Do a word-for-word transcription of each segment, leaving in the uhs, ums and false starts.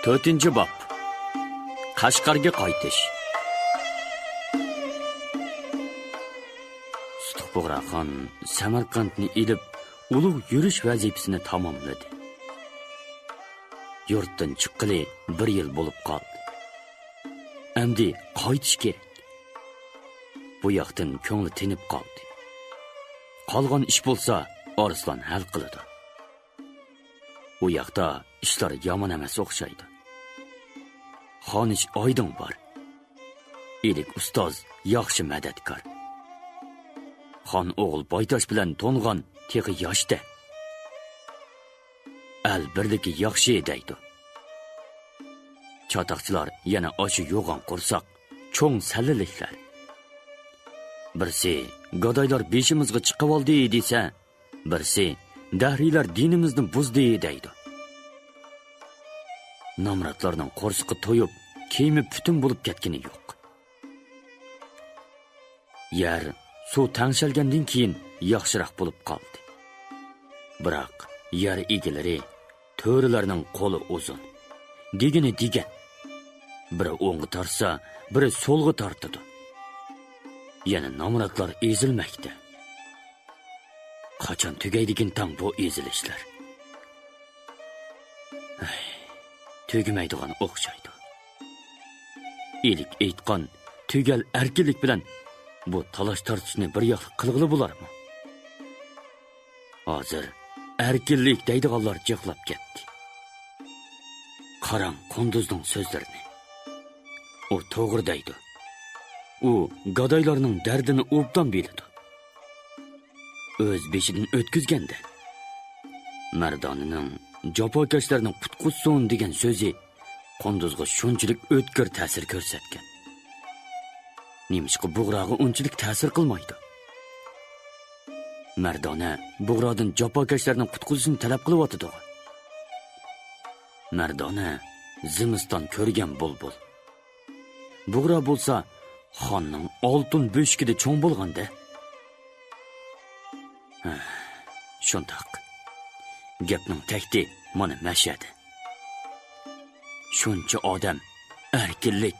تۆتىنچى باب. قەشقەرگە قايتىش. سۇتۇق بۇغراخان سەمەرقەنتنى ئېلىپ، ئۇلۇغ يۈرۈش ۋەزىپىسىنى تاماملىدى. يۇرتتىن چىققىلى بىر يىل بولۇپ قالدى. ئەمدى قايتىش كېرەك. بۇ ياقتىن كۆڭلى تىنىپ قالدى. قالغان ئىش بولسا ئارسلان ھەل قىلىدۇ. ئۇ ياقتا ئىشلار يامان ئەمەس ئوخشايدۇ. خانىش ئايدىڭ بار. ئىلىك ئۇستاز ياخشى مەدەتكار. خان ئوغۇل بايتاش بىلەن تونغان تېخى ياشتە. ئەل بىرلىكى ياخشى دەيدۇ. چاتاقچىلار يەنە ئاشۇ يوغان قورساق، چوڭ سەللىلىكلەر. بىرسى، گادايلار بېشىمىزغا چىقىۋالدى دېسە، بىرسى، دەھرىيلەر دىنىمىزنى بۇزدى دەيدۇ. نامراتلارنىڭ قورسىقى تويۇپ، كىيىمى پۈتۈن بولۇپ كەتكىنى يوق. يەر، سۇ تەڭشەلگەندىن كېيىن ياخشىراق بولۇپ قالدى. بىراق يەر ئىگىلىرى، تۆرىلەرنىڭ قولى ئۇزۇن، دېگىنى دېگەن. بىرى ئوڭغا تارتسا، بىرى سولغا تارتىدۇ. يەنە نامراتلار ئېزىلمەكتە. قاچان تۈگەيدىكىن تاڭ بۇ ئېزىلىشلار؟ ھەي، تۈگىمەيدىغان ئوخشايدۇ. ئىلىك ئېيتقان تۈگەل ئەركىنلىك بىلەن بۇ تالاش-تارتىشنى بىر ياقلىق قىلغىلى بولارمۇ؟ ھازىر ئەركىنلىك دەيدىغانلار جىقلاپ كەتتى. قاراڭ قۇندۇزنىڭ سۆزلىرىنى. ئۇ توغرا دەيدۇ. ئۇ گادايلارنىڭ دەردىنى ئوبدان بىلىدۇ. ئۆز بېشىدىن ئۆتكۈزگەندە، مەردانىنىڭ «جاپاكەشلەرنى قۇتقۇزسۇن» دېگەن سۆزى قۇندۇزغا شۇنچىلىك ئۆتكۈر تەسىر كۆرسەتكەن. نېمىشقا بۇغراغا ئۇنچىلىك تەسىر قىلمايدۇ؟ مەردانە بۇغرادىن جاپاكەشلەرنى قۇتقۇزۇشنى تەلەپ قىلىۋاتىدۇ. مەردانە زىمىستان كۆرگەن بۇلبۇل. بۇغرا بولسا خاننىڭ ئالتۇن بۆشۈكىدە چوڭ بولغاندە. ھە، شۇنداق. گەپنىڭ تەكتى مانا مەشەدە. شۇنچە ئادەم «ئەركىنلىك،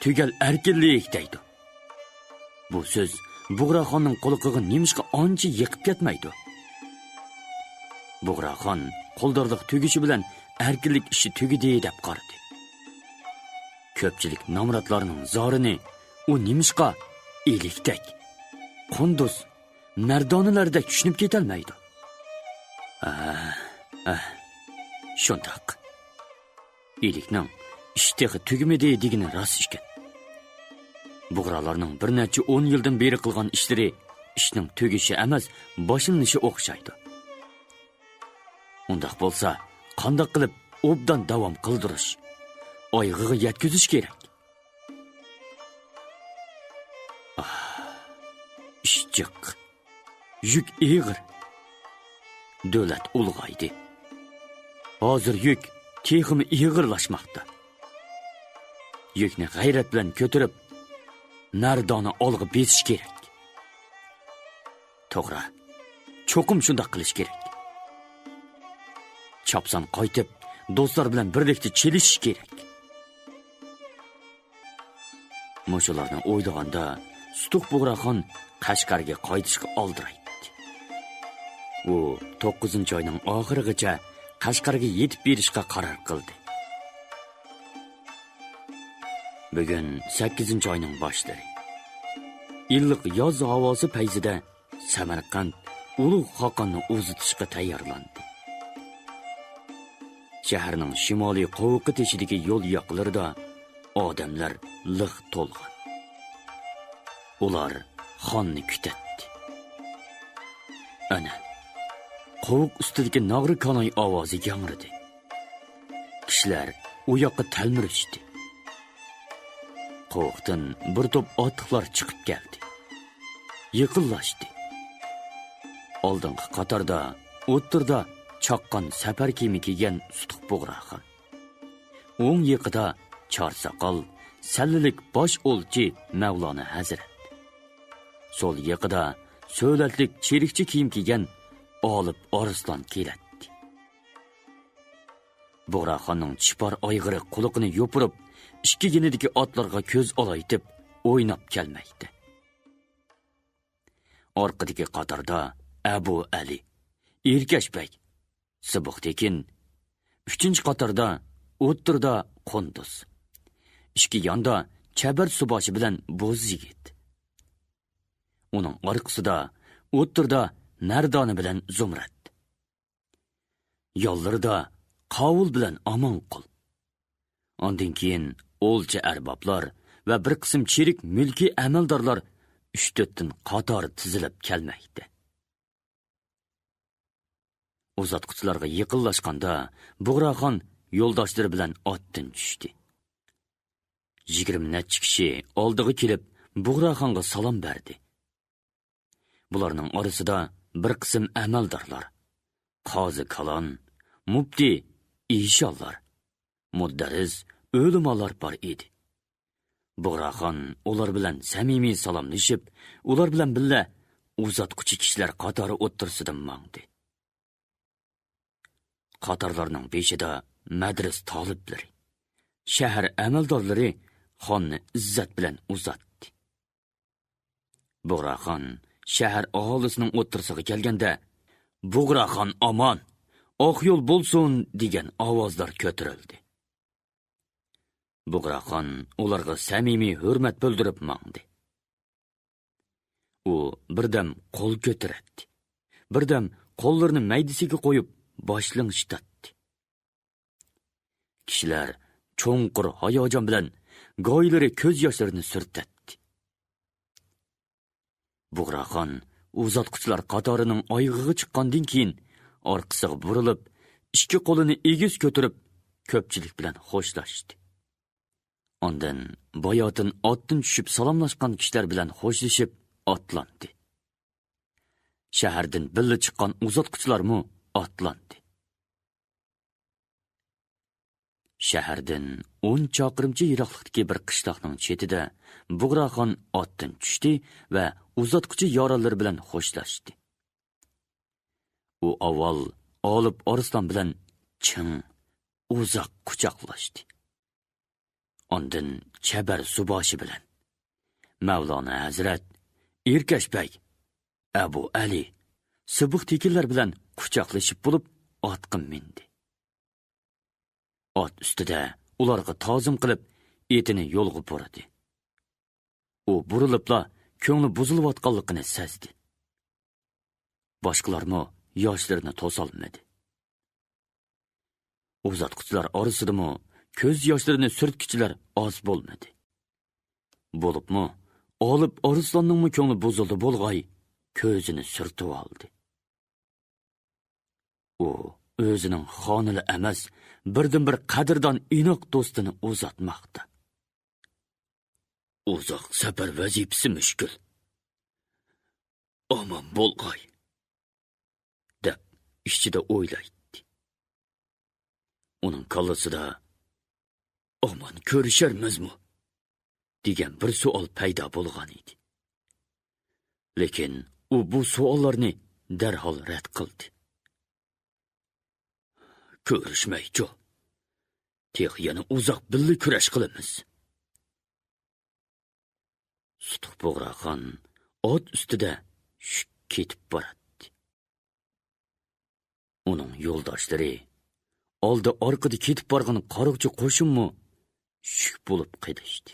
تۈگەل ئەركىنلىك» دەيدۇ. بۇ سۆز بۇغراخاننىڭ قۇلىقىغا نېمىشقا ئانچە يېقىپ كەتمەيدۇ؟ بۇغراخان قۇلدارلىق تۈگىشى بىلەن ئەركىنلىك ئىشى تۈگىدى دەپ قارىدى. كۆپچىلىك نامراتلارنىڭ زارىنى ئۇ نېمىشقا ئىلىكتەك، قۇندۇز، مەردانىلەردەك چۈشىنىپ كېتەلمەيدۇ؟ ئەھ، ئەھ، شۇنداق. ئىلىكنىڭ «ئىش تېخى تۈگىمىدى» دېگىنى راست ئىكەن. بۇغرالارنىڭ بىر نەچچە ئون يىلدىن بېرى قىلغان ئىشلىرى ئىشنىڭ تۈگىشى ئەمەس، باشلىنىشى ئوخشايدۇ. ئۇنداق بولسا، قانداق قىلىپ ئوبدان داۋام قىلدۇرۇش، ئايىغىغا يەتكۈزۈش كېرەك؟ ئاھ، ئىش جىق، يۈك ئېغىر. دۆلەت ئۇلغايدى. ھازىر يۈك تېخىمۇ ئېغىرلاشماقتا. يۈكنى غەيرەت بىلەن كۆتۈرۈپ، مەردانە ئالغا بېسىش كېرەك. توغرا، چوقۇم شۇنداق قىلىش كېرەك. چاپسان قايتىپ، دوستلار بىلەن بىرلىكتە چېلىشىش كېرەك. مۇشۇلارنى ئويلىغاندا، سۇتۇق بۇغراخان قەشقەرگە قايتىشقا ئالدىرايتتى. ئۇ توققۇزىنچى ئاينىڭ ئاخىرىغىچە قەشقەرگە يېتىپ بېرىشقا قارار قىلدى. بۈگۈن سەككىزىنچى ئاينىڭ باشلىرى. ئىللىق ياز ھاۋاسى پەيزىدە سەمەرقەنت ئۇلۇغ خاقاننى ئۇزىتىشقا تەييارلاندى. شەھەرنىڭ شىمالىي قوۋۇقى تېشىدىكى يول ياقىلىرىدا ئادەملەر لىق تولغان. ئۇلار خاننى كۈتەتتى. ئەنە، قوۋۇق ئۈستىدىكى ناغرا كاناي ئاۋازى ياڭرىدى. كىشىلەر ئۇ ياققا تەلمۈرۈشتى. قوۋۇقتىن بىر توپ ئاتلىقلار چىقىپ كەلدى. يېقىنلاشتى. ئالدىنقى قاتاردا، ئوتتۇرىدا چاققان سەپەر كىيىمى كىيگەن سۇتۇق بۇغراخان. ئوڭ يېقىدا چار ساقال، سەللىلىك باش ئولچى مەۋلانا ھەزرەت. سول يېقىدا سۆلەتلىك چېرىكچە كىيىم كىيگەن ئالىپ ئارسلان كېلەتتى. بۇغراخاننىڭ چىپار ئايغىرى قۇلىقىنى يوپۇرۇپ، ئىككى يېنىدىكى ئاتلارغا كۆز ئالايتىپ ئويناپ كەلمەكتە. ئارقىدىكى قاتاردا ئەبۇ ئەلى، ئېركەش بەگ، سىبىق تېكىن، ئۈچىنچى قاتاردا، ئوتتۇرىدا قۇندۇز، ئىككى ياندا چەبەر سۇباشى بىلەن بوز يىگىت. ئۇنىڭ ئارقىسىدا، ئوتتۇرىدا مەردانە بىلەن زۇمرەت. يانلىرىدا قاۋۇل بىلەن ئامانقۇل. ئاندىن كېيىن ئولجا ئەربابلار ۋە بىر قىسىم چىرىك مۈلكىي ئەمەلدارلار ئۈچ-تۆتتىن قاتار تىزىلىپ كەلمەكتە. ئۇزاتقۇچىلارغا يېقىنلاشقاندا، بۇغراخان يولداشلىرى بىلەن ئاتتىن چۈشتى. يىگىرمە نەچچە كىشى ئالدىغا كېلىپ، بۇغراخانغا سالام بەردى. بۇلارنىڭ ئارىسىدا بىر قىسىم ئەمەلدارلار، قازى كالان، مۇپتى ئىشانلار، مۇدەررىس، ئۆلىمالار بار ئىدى. بۇغراخان ئۇلار بىلەن سەمىمىي سالاملىشىپ، ئۇلار بىلەن بىللە ئۇزاتقۇچى كىشىلەر قاتارى ئوتتۇرىسىدىن ماڭدى. قاتارلارنىڭ بېشىدا مەدرىسە تالىپلىرى، شەھەر ئەمەلدارلىرى خاننى ئىززەت بىلەن ئۇزاتتى. بۇغراخان شەھەر ئاھالىسىنىڭ ئوتتۇرىسىغا كەلگەندە، «بۇغراخان ئامان! ئاق يول بولسۇن!» دېگەن ئاۋازلار كۆتۈرۈلدى. بۇغراخان ئۇلارغا سەمىمىي ھۆرمەت بىلدۈرۈپ ماڭدى. ئۇ بىردەم قول كۆتۈرەتتى، بىردەم قوللىرىنى مەيدىسىگە قويۇپ باش لىڭشىتاتتى. كىشىلەر چوڭقۇر ھاياجان بىلەن گاھىلىرى كۆز ياشلىرىنى سۈرتەتتى. بۇغراخان ئۇزاتقۇچىلار قاتارىنىڭ ئايىغىغا چىققاندىن كېيىن، ئارقىسىغا بۇرۇلۇپ، ئىككى قولىنى ئېگىز كۆتۈرۈپ، كۆپچىلىك بىلەن خوشلاشتى. ئاندىن باياتىن ئاتتىن چۈشۈپ سالاملاشقان كىشىلەر بىلەن خوشلىشىپ ئاتلاندى. شەھەردىن بىللە چىققان ئۇزاتقۇچىلارمۇ ئاتلاندى. شەھەردىن ئون چاقىرىمچە يىراقلىقتىكى بىر قىشلاقنىڭ چېتىدە بۇغراخان ئاتتىن چۈشتى ۋە ئۇزاتقۇچى يارانلىرى بىلەن خوشلاشتى. ئۇ ئاۋۋال ئالىپ ئارسلان بىلەن چىڭ، ئۇزاق قۇچاقلاشتى. ئاندىن چەبەر سۇباشى بىلەن، مەۋلانا ھەزرەت، ئېركەش بەگ، ئەبۇ ئەلى، سىبىق تېكىنلەر بىلەن قۇچاقلىشىپ بولۇپ، ئاتقا مىندى. ئات ئۈستىدە ئۇلارغا تازىم قىلىپ، ئېتىنى يولغا بۇرىدى. ئۇ بۇرۇلۇپلا كۆڭلى بۇزۇلۇۋاتقانلىقىنى سەزدى. باشقىلارمۇ ياشلىرىنى توسالمىدى. ئۇزاتقۇچىلار ئارىسىدىمۇ كۆز ياشلىرىنى سۈرتكۈچىلەر ئاز بولمىدى. بولۇپمۇ ئالىپ ئارسلاننىڭمۇ كۆڭلى بۇزۇلدى بولغاي، كۆزىنى سۈرتۈۋالدى. ئۇ ئۆزىنىڭ خانىلا ئەمەس، بىردىنبىر قەدىردان ئىناق دوستىنى ئۇزاتماقتا. «ئۇزاق سەپەر ۋەزىپىسى مۈشكۈل. ئامان بولغاي» دەپ ئىچىدە ئويلايتتى. ئۇنىڭ كاللىسىدا «ئامان كۆرۈشەرمىزمۇ؟» دېگەن بىر سوئال پەيدا بولغان ئىدى. لېكىن ئۇ بۇ سوئاللارنى دەرھال رەت قىلدى. «كۆرۈشمەيچۇ؟ تېخى يەنە ئۇزاق بىللە كۈرەش قىلىمىز.» سۇتۇق بۇغراخان ئات ئۈستىدە شۈك كېتىپ باراتتى. ئۇنىڭ يولداشلىرى، ئالدى ئارقىدا كېتىپ بارغان قارىغۇچى قوشۇنمۇ شۈك بولۇپ قېلىشتى.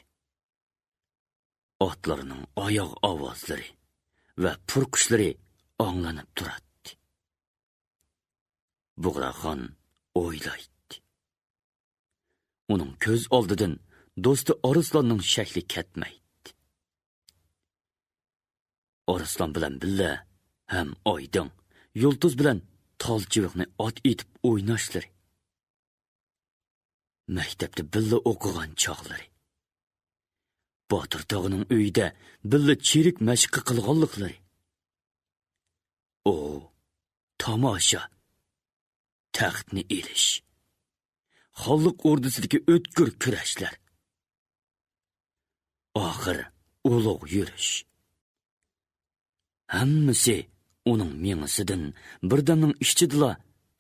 ئاتلارنىڭ ئاياغ ئاۋازلىرى ۋە پۇرقۇشلىرى ئاڭلىنىپ تۇراتتى. بۇغراخان ئويلايتتى. ئۇنىڭ كۆز ئالدىدىن دوستى ئارسلاننىڭ شەكلى كەتمەيتتى. ئارسلان بىلەن بىللە ھەم ئايدىڭ، يۇلتۇز بىلەن تال چىۋىقنى ئات ئېتىپ ئويناشلىرى، مەكتەپتە بىللە ئوقۇغان چاغلىرى، باتۇر تاغىنىڭ ئۆيىدە بىللە چېرىك مەشىق قىلغانلىقلىرى، ئوۋ، تاماشا، تەختنى ئېلىش، خانلىق ئوردىسىدىكى ئۆتكۈر كۈرەشلەر، ئاخىر ئۇلۇغ يۈرۈش. ھەممىسى ئۇنىڭ مېڭىسىدىن بىردەمنىڭ ئىچىدىلا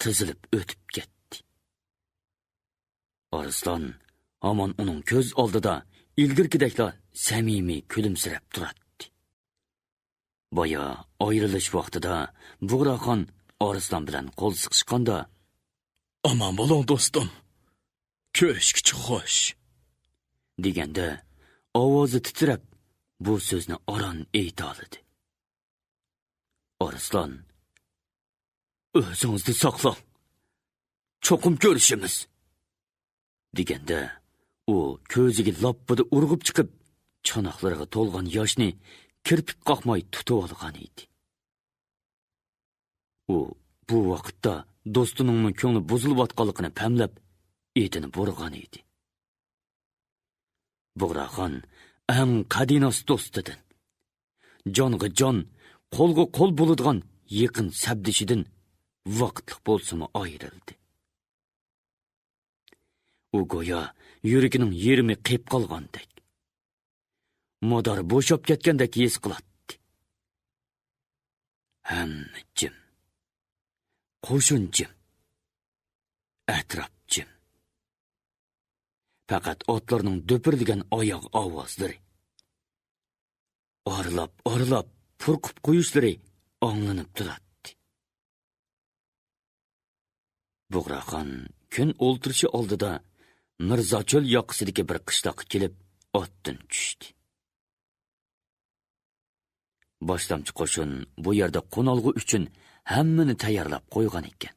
تىزىلىپ ئۆتۈپ كەتتى. ئارسلان ھامان ئۇنىڭ كۆز ئالدىدا ئىلگىرىكىدەكلا سەمىمىي كۈلۈمسىرەپ تۇراتتى. بايا ئايرىلىش ۋاقتىدا بۇغراخان ئارسلان بىلەن قول سىقىشقاندا، «ئامان بولۇڭ، دوستۇم. كۆرۈشكىچە خوش.» دېگەندە، ئاۋازى تىترەپ، بۇ سۆزنى ئاران ئېيتالىدى. ئارسلان، «ئۆزىڭىزنى ساقلاڭ. چوقۇم كۆرۈشىمىز.» دېگەندە، ئۇ كۆزىگە لاپپىدە ئۇرغۇپ چىقىپ، چاناقلىرىغا تولغان ياشنى كىرپىك قاقماي تۇتۇۋالغان ئىدى. ئۇ بۇ ۋاقىتتا دوستىنىڭمۇ كۆڭلى بۇزۇلۇۋاتقانلىقىنى پەملەپ، ئېتىنى بۇرغان ئىدى. بۇغراخان ئەڭ قەدىناس دوستىدىن، جانغا جان، قولغا قول بولىدىغان يېقىن سەپدىشىدىن ۋاقىتلىق بولسىمۇ ئايرىلدى. ئۇ گويا يۈرىكىنىڭ يېرىمى قېپ قالغاندەك، مادارى بوشاپ كەتكەندەك ھېس قىلاتتى. ھەممە جىم. قوشۇن جىم. ئەتراپ جىم. پەقەت ئاتلارنىڭ دۈپۈرلىگەن ئاياغ ئاۋازلىرى، ئارىلاپ-ئارىلاپ پۇرقۇپ قويۇشلىرى ئاڭلىنىپ تۇراتتى. بۇغراخان كۈن ئولتۇرۇشى ئالدىدا مىرزاچۆل ياقىسىدىكى بىر قىشلاققا كېلىپ، ئاتتىن چۈشتى. باشلامچى قوشۇن بۇ يەردە قونالغۇ ئۈچۈن ھەممىنى تەييارلاپ قويغان ئىكەن.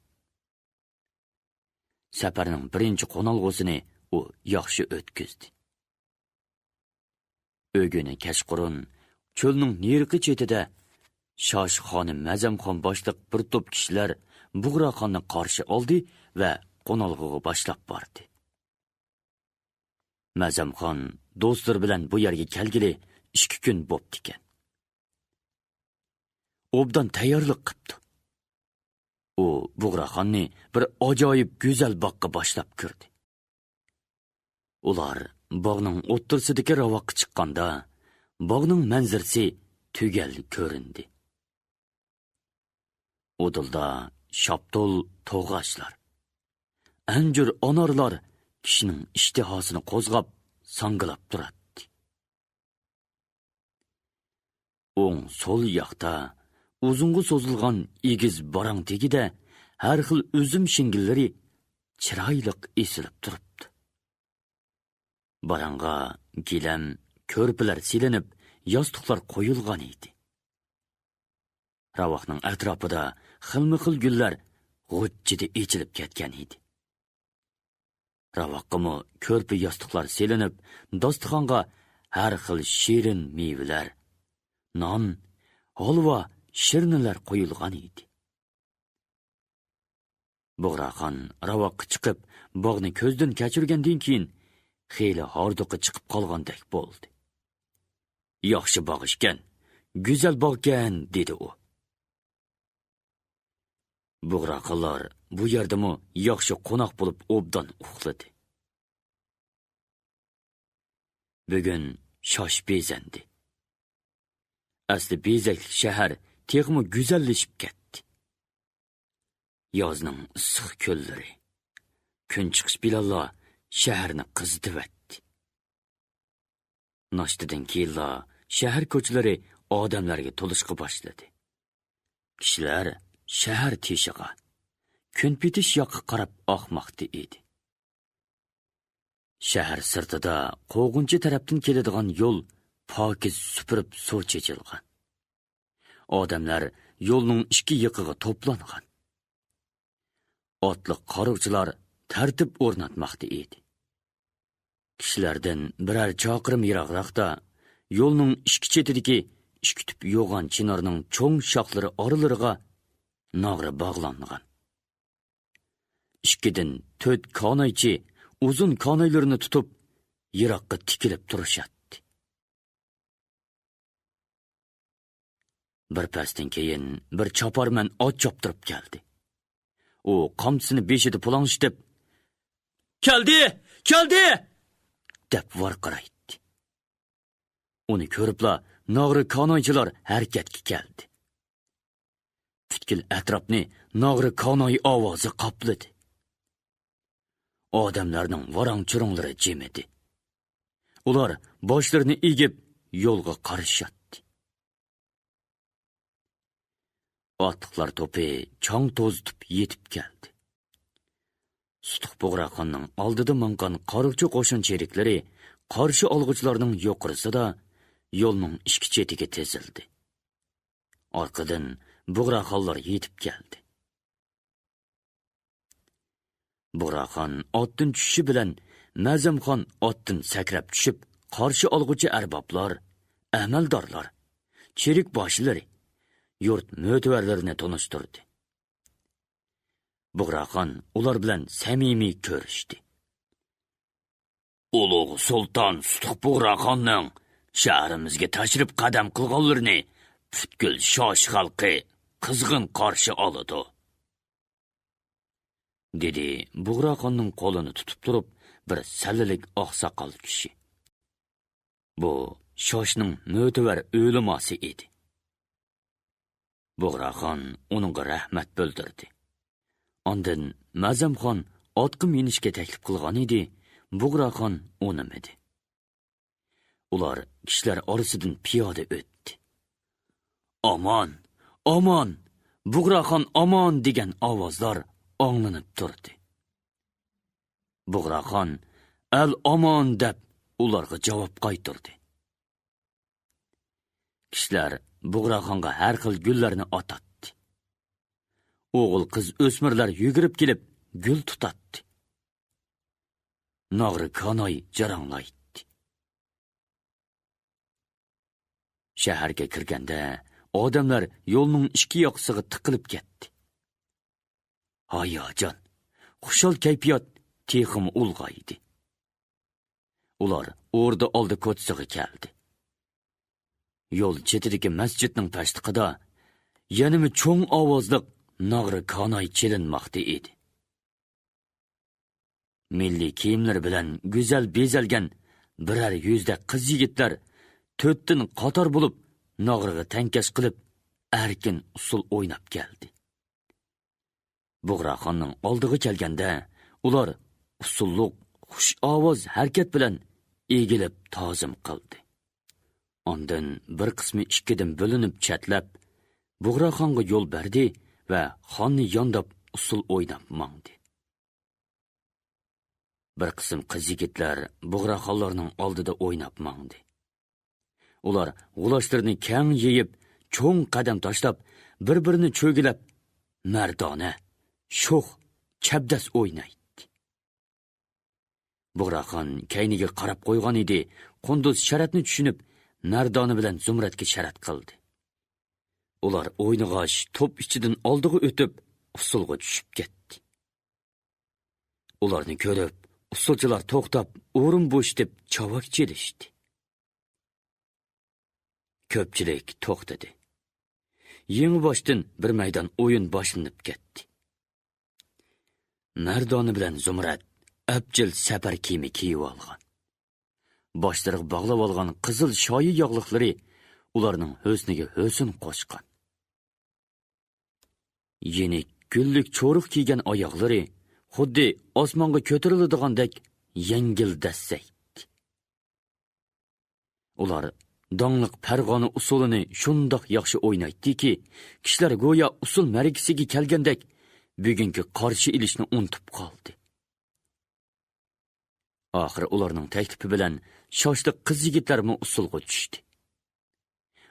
سەپەرنىڭ بىرىنچى قونالغۇسىنى ئۇ ياخشى ئۆتكۈزدى. ئۆگۈنى كەچقۇرۇن چۆلنىڭ نېرىقى چېتىدە شاش خانىم مەزەمخان باشلىق بىر توپ كىشىلەر بۇغراخاننى قارشى ئالدى ۋە قونالغۇغا باشلاپ باردى. مەزەمخان دوستلىرى بىلەن بۇ يەرگە كەلگىلى ئىككى كۈن بوپتىكەن. ئوبدان تەييارلىق قىپتۇ. ئۇ بۇغراخاننى بىر ئاجايىپ گۈزەل باغقا باشلاپ كىردى. ئۇلار باغنىڭ ئوتتۇرىسىدىكى راۋاققا چىققاندا، باغنىڭ مەنزىرىسى تۈگەل كۆرۈندى. ئۇدۇلدا شاپتۇل، توغاچلار، ئەنجۈر، ئانارلار كىشىنىڭ ئىشتىھاسىنى قوزغاپ، ساڭگىلاپ تۇراتتى. ئوڭ، سول ياقتا ئۇزۇنغا سوزۇلغان ئېگىز باراڭ تېگىدە ھەر خىل ئۈزۈم شىڭگىللىرى چىرايلىق ئېسىلىپ تۇرۇپتۇ. باراڭغا گىلەم، كۆرپىلەر سېلىنىپ، ياستۇقلار قويۇلغان ئىدى. راۋاقنىڭ ئەتراپىدا خىلمۇ خىل گۈللەر غۇججىدە ئېچىلىپ كەتكەن ئىدى. راۋاققىمۇ كۆرپە ياستۇقلار سېلىنىپ، داستىخانغا ھەر خىل شېرىن مېۋىلەر، نان، ھالۋا، شىرنىلەر قويۇلغان ئىدى. بۇغراخان راۋاققا چىقىپ، باغنى كۆزدىن كەچۈرگەندىن كېيىن، خېلى ھاردۇقى چىقىپ قالغاندەك بولدى. «ياخشى باغ ئىكەن، گۈزەل باغكەن» دېدى ئۇ. بۇغراخانلار بۇ يەردىمۇ ياخشى قوناق بولۇپ ئوبدان ئۇخلىدى. بۈگۈن شاش بېزەندى. ئەسلى بېزەكلىك شەھەر تېخىمۇ گۈزەللىشىپ كەتتى. يازنىڭ ئىسسىق كۈنلىرى، كۈن چىقىش بىلەنلا شەھەرنى قىزىتىۋەتتى. ناشتىدىن كېيىنلا شەھەر كوچىلىرى ئادەملەرگە تولۇشقا باشلىدى. كىشىلەر شەھەر تېشىغا، كۈن پېتىش ياققا قاراپ ئاقماقتا ئىدى. شەھەر سىرتىدا قوغۇنچى تەرەپتىن كېلىدىغان يول پاكىز سۈپۈرۈپ سۇ چېچىلغان. ئادەملەر يولنىڭ ئىككى يېقىغا توپلانغان. ئاتلىق قارۇقچىلار تەرتىپ ئورناتماقتا ئىدى. كىشىلەردىن بىرەر چاقىرىم يىراقراقتا، يولنىڭ ئىككى چېتىدىكى ئىككى تۈپ يوغان چىنارنىڭ چوڭ شاخلىرى ئارىلىرىغا ناغرا باغلانغان. ئىككىدىن تۆت كانايچى ئۇزۇن كانايلىرىنى تۇتۇپ، يىراققا تىكىلىپ تۇرۇشاتتى. بىر پەستىن كېيىن بىر چاپارمەن ئات چاپتۇرۇپ كەلدى. ئۇ قامچىسىنى بېشىدا پۇلاڭشىتىپ، «كەلدى! كەلدى!» دەپ ۋارقىرايتتى. ئۇنى كۆرۈپلا ناغرا كانايچىلار ھەرىكەتكە كەلدى. پۈتكۈل ئەتراپنى ناغرا كاناي ئاۋازى قاپلىدى. ئادەملەرنىڭ ۋاراڭ-چۇرۇڭلىرى جىمىدى. ئۇلار باشلىرىنى ئېگىپ، يولغا قارىشاتتى. ئاتلىقلار توپى چاڭ توزۇتۇپ يېتىپ كەلدى. سۇتۇق بۇغراخاننىڭ ئالدىدا ماڭغان قارىغۇچى قوشۇن چېرىكلىرى قارشى ئالغۇچىلارنىڭ يۇقىرىسىدا يولنىڭ ئىككى چېتىگە تىزىلدى. ئارقىدىن بۇغراخانلار يېتىپ كەلدى. بۇغراخان ئاتتىن چۈشۈشى بىلەن، مەزەمخان ئاتتىن سەكرەپ چۈشۈپ، قارشى ئالغۇچى ئەربابلار، ئەمەلدارلار، چېرىك باشلىرى، يۇرت مۆتىۋەرلىرىنى تونۇشتۇردى. بۇغراخان ئۇلار بىلەن سەمىمىي كۆرۈشتى. ئۇلۇغ سۇلتان سۇتۇق بۇغراخاننىڭ شەھىرىمىزگە تەشرىپ قەدەم قىلغانلىرىنى پۈتكۈل شاش خەلقى قىزغىن قارشى ئالىدۇ، دېدى بۇغراخاننىڭ قولىنى تۇتۇپ تۇرۇپ بىر سەللىلىك ئاقساقال كىشى. بۇ شاشنىڭ مۆتىۋەر ئۆلىماسى ئىدى. بۇغراخان ئۇنىڭغا رەھمەت بىلدۈردى. ئاندىن مەزەمخان ئاتقا مىنىشكە تەكلىپ قىلغان ئىدى، بۇغراخان ئۇنىمىدى. ئۇلار كىشىلەر ئارىسىدىن پىيادە ئۆتتى. «ئامان! ئامان! بۇغراخان ئامان!» دېگەن ئاۋازلار ئاڭلىنىپ تۇردى. بۇغراخان «ئەل ئامان!» دەپ ئۇلارغا جاۋاب قايتۇردى. كىشىلەر بۇغراخانغا ھەر خىل گۈللەرنى ئاتاتتى. ئوغۇل-قىز، ئۆسمۈرلەر يۈگۈرۈپ كېلىپ گۈل تۇتاتتى. ناغرا كاناي جاراڭلايتتى. شەھەرگە كىرگەندە، ئادەملەر يولنىڭ ئىككى ياقىسىغا تىقىلىپ كەتتى. ھاياجان، خۇشال كەيپىيات تېخىمۇ ئۇلغايدى. ئۇلار ئوردا ئالدى كوچىسىغا كەلدى. يول چېتىدىكى مەسچىتنىڭ پەشتىقىدا يەنىمۇ چوڭ ئاۋازلىق ناغرا كاناي چېلىنماقتا ئىدى. مىللىي كىيىملىرى بىلەن گۈزەل بېزەلگەن بىرەر يۈزدەك قىز-يىگىتلەر تۆتتىن قاتار بولۇپ، ناغرىغا تەڭكەش قىلىپ، ئەركىن ئۇسسۇل ئويناپ كەلدى. بۇغراخاننىڭ ئالدىغا كەلگەندە، ئۇلار ئۇسسۇللۇق، خۇش ئاۋاز ھەرىكەت بىلەن ئېگىلىپ تازىم قىلدى. ئاندىن بىر قىسمى ئىككىدىن بۆلۈنۈپ چەتلەپ، بۇغراخانغا يول بەردى ۋە خاننى يانداپ ئۇسسۇل ئويناپ ماڭدى. بىر قىسىم قىز-يىگىتلەر بۇغراخانلارنىڭ ئالدىدا ئويناپ ماڭدى. ئۇلار غۇلاچلىرىنى كەڭ يېيىپ، چوڭ قەدەم تاشلاپ، بىر-بىرىنى چۆگىلەپ، مەردانە، شوخ، چەبدەس ئوينايتتى. بۇغراخان كەينىگە قاراپ قويغان ئىدى، قۇندۇز شەرەتنى چۈشىنىپ، مەردانە بىلەن زۇمرەتكە شەرەت قىلدى. ئۇلار ئوينىغاچ، توپ ئىچىدىن ئالدىغا ئۆتۈپ، ئۇسسۇلغا چۈشۈپ كەتتى. ئۇلارنى كۆرۈپ، ئۇسسۇلچىلار توختاپ، ئورۇن بوشىتىپ، چاۋاك چېلىشتى. كۆپچىلىك توختىدى. يېڭىباشتىن بىر مەيدان ئويۇن باشلىنىپ كەتتى. مەردانە بىلەن زۇمرەت ئەپچىل سەپەر كىيىمى كىيىۋالغان. باشلىرىغا باغلاۋالغان قىزىل شايى ياغلىقلىرى ئۇلارنىڭ ھۆسنىگە ھۆسن قوشقان. يېنىك گۈللۈك چورۇق كىيگەن ئاياغلىرى خۇددى ئاسمانغا كۆتۈرۈلىدىغاندەك يەڭگىل دەسسەيتتى. ئۇلار داڭلىق پەرغانە ئۇسسۇلىنى شۇنداق ياخشى ئوينايتتىكى، كىشىلەر گويا ئۇسسۇل مەرىكىسىگە كەلگەندەك بۈگۈنكى قارشى ئېلىشنى ئۇنتۇپ قالدى. ئاخىرى ئۇلارنىڭ تەكلىپى بىلەن شاشلىق قىز-يىگىتلەرمۇ ئۇسسۇلغا چۈشتى.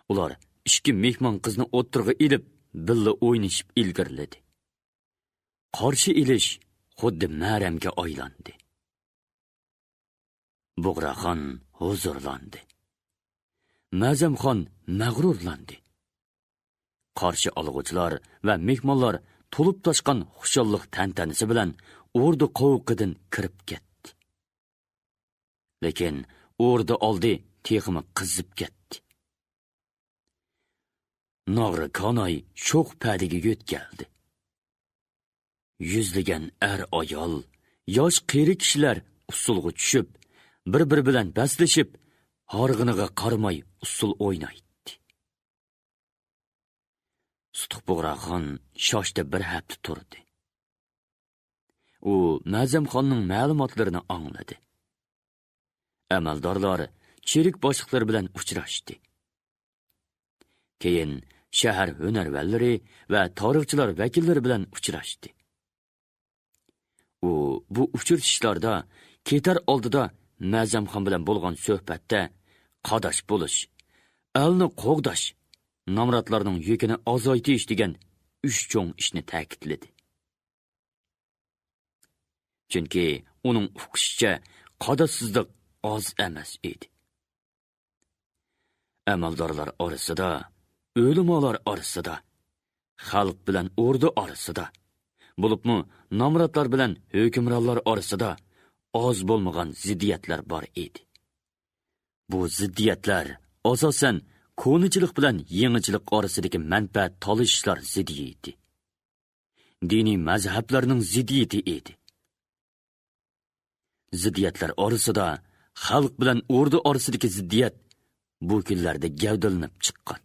ئۇلار ئىككى مېھمان قىزنى ئوتتۇرىغا ئېلىپ، بىللە ئوينىشىپ ئىلگىرىلىدى. قارشى ئېلىش خۇددى مەرەمگە ئايلاندى. بۇغراخان ھۇزۇرلاندى. مەزەمخان مەغرۇرلاندى. قارشى ئالغۇچىلار ۋە مېھمانلار تولۇپ تاشقان خۇشاللىق تەنتەنىسى بىلەن ئوردا قوۋۇقىدىن كىرىپ كەتتى. لېكىن ئوردا ئالدى تېخىمۇ قىزىپ كەتتى. ناغرا كاناي شوخ پەدىگە يۆتكەلدى. يۈزلىگەن ئەر-ئايال، ياش-قېرى كىشىلەر ئۇسسۇلغا چۈشۈپ، بىر-بىرى بىلەن بەسلىشىپ، ھارغىنىغا قارىماي ئۇسسۇل ئوينايتتى. سۇتۇق بۇغراخان شاشتا بىر ھەپتە تۇردى. ئۇ مەزەمخاننىڭ مەلۇماتلىرىنى ئاڭلىدى. ئەمەلدارلار چېرىك باشلىقلىرى بىلەن ئۇچراشتى. كېيىن شەھەر ھۈنەرۋەنلىرى ۋە تارىخچىلار ۋەكىللىرى بىلەن ئۇچراشتى. ئۇ بۇ ئۇچرىشىشلاردا كېتەر ئالدىدا مەزەمخان بىلەن بولغان سۆھبەتتە قاداش بولۇش، ئەلنى قوغداش، نامراتلارنىڭ يۈكىنى ئازايتىش دېگەن ئۈچ چوڭ ئىشنى تەكىتلىدى. چۈنكى ئۇنىڭ ئۇقۇشىچە قاداشسىزلىق ئاز ئەمەس ئىدى. ئەمەلدارلار ئارىسىدا، ئۆلىمالار ئارىسىدا، خەلق بىلەن ئوردا ئارىسىدا، بولۇپمۇ نامراتلار بىلەن ھۆكۈمرانلار ئارىسىدا ئاز بولمىغان زىددىيەتلەر بار ئىدى. بۇ زىددىيەتلەر ئاساسەن كونىچىلىق بىلەن يېڭىچىلىق ئارىسىدىكى مەنپەئەت تالىشىشلار زىددىيىتى، دىنىي مەزھەپلەرنىڭ زىددىيىتى ئىدى. زىددىيەتلەر ئارىسىدا خەلق بىلەن ئوردا ئارىسىدىكى زىددىيەت بۇ كۈنلەردە گەۋدىلىنىپ چىققان.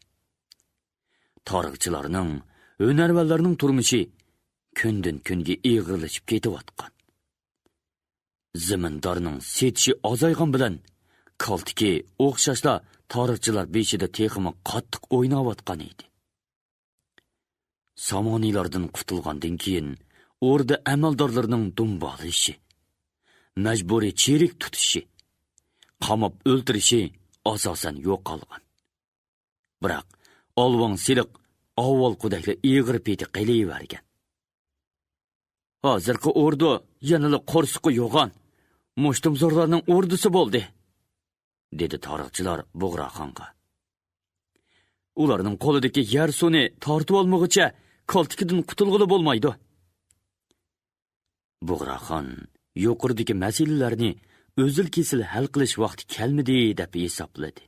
تارىخچىلارنىڭ، ھۈنەرۋەنلەرنىڭ تۇرمۇشى كۈندىن-كۈنگە ئېغىرلىشىپ كېتىۋاتقان. زېمىندارنىڭ سېتىشى ئازايغان بىلەن، كالتىكى ئوخشاشلا تارىخچىلار بېشىدا تېخىمۇ قاتتىق ئويناۋاتقان ئىدى. سامانىيلاردىن قۇتۇلغاندىن كېيىن، ئوردا ئەمەلدارلىرىنىڭ دۇمبالىشى، مەجبۇرىي چېرىك تۇتۇشى، قاماپ ئۆلتۈرۈشى ئاساسەن يوقالغان. بىراق، ئالۋاڭ سېلىق ئاۋۋالقىدەكلا ئېغىر پېتى قېلىۋەرگەن. ھازىرقى ئوردا يەنىلا قورسىقى يوغان، مۇشتۇمزورلارنىڭ ئوردىسى بولدى، دېدى تارىخچىلار بۇغراخانغا. ئۇلارنىڭ قولىدىكى يەر سۇنى تارتىۋالمىغۇچە كالتىكىدىن قۇتۇلغىلى بولمايدۇ. بۇغراخان يۇقىرىدىكى مەسىلىلەرنى ئۈزۈل-كېسىل ھەل قىلىش ۋاقتى كەلمىدى دەپ ھېسابلىدى.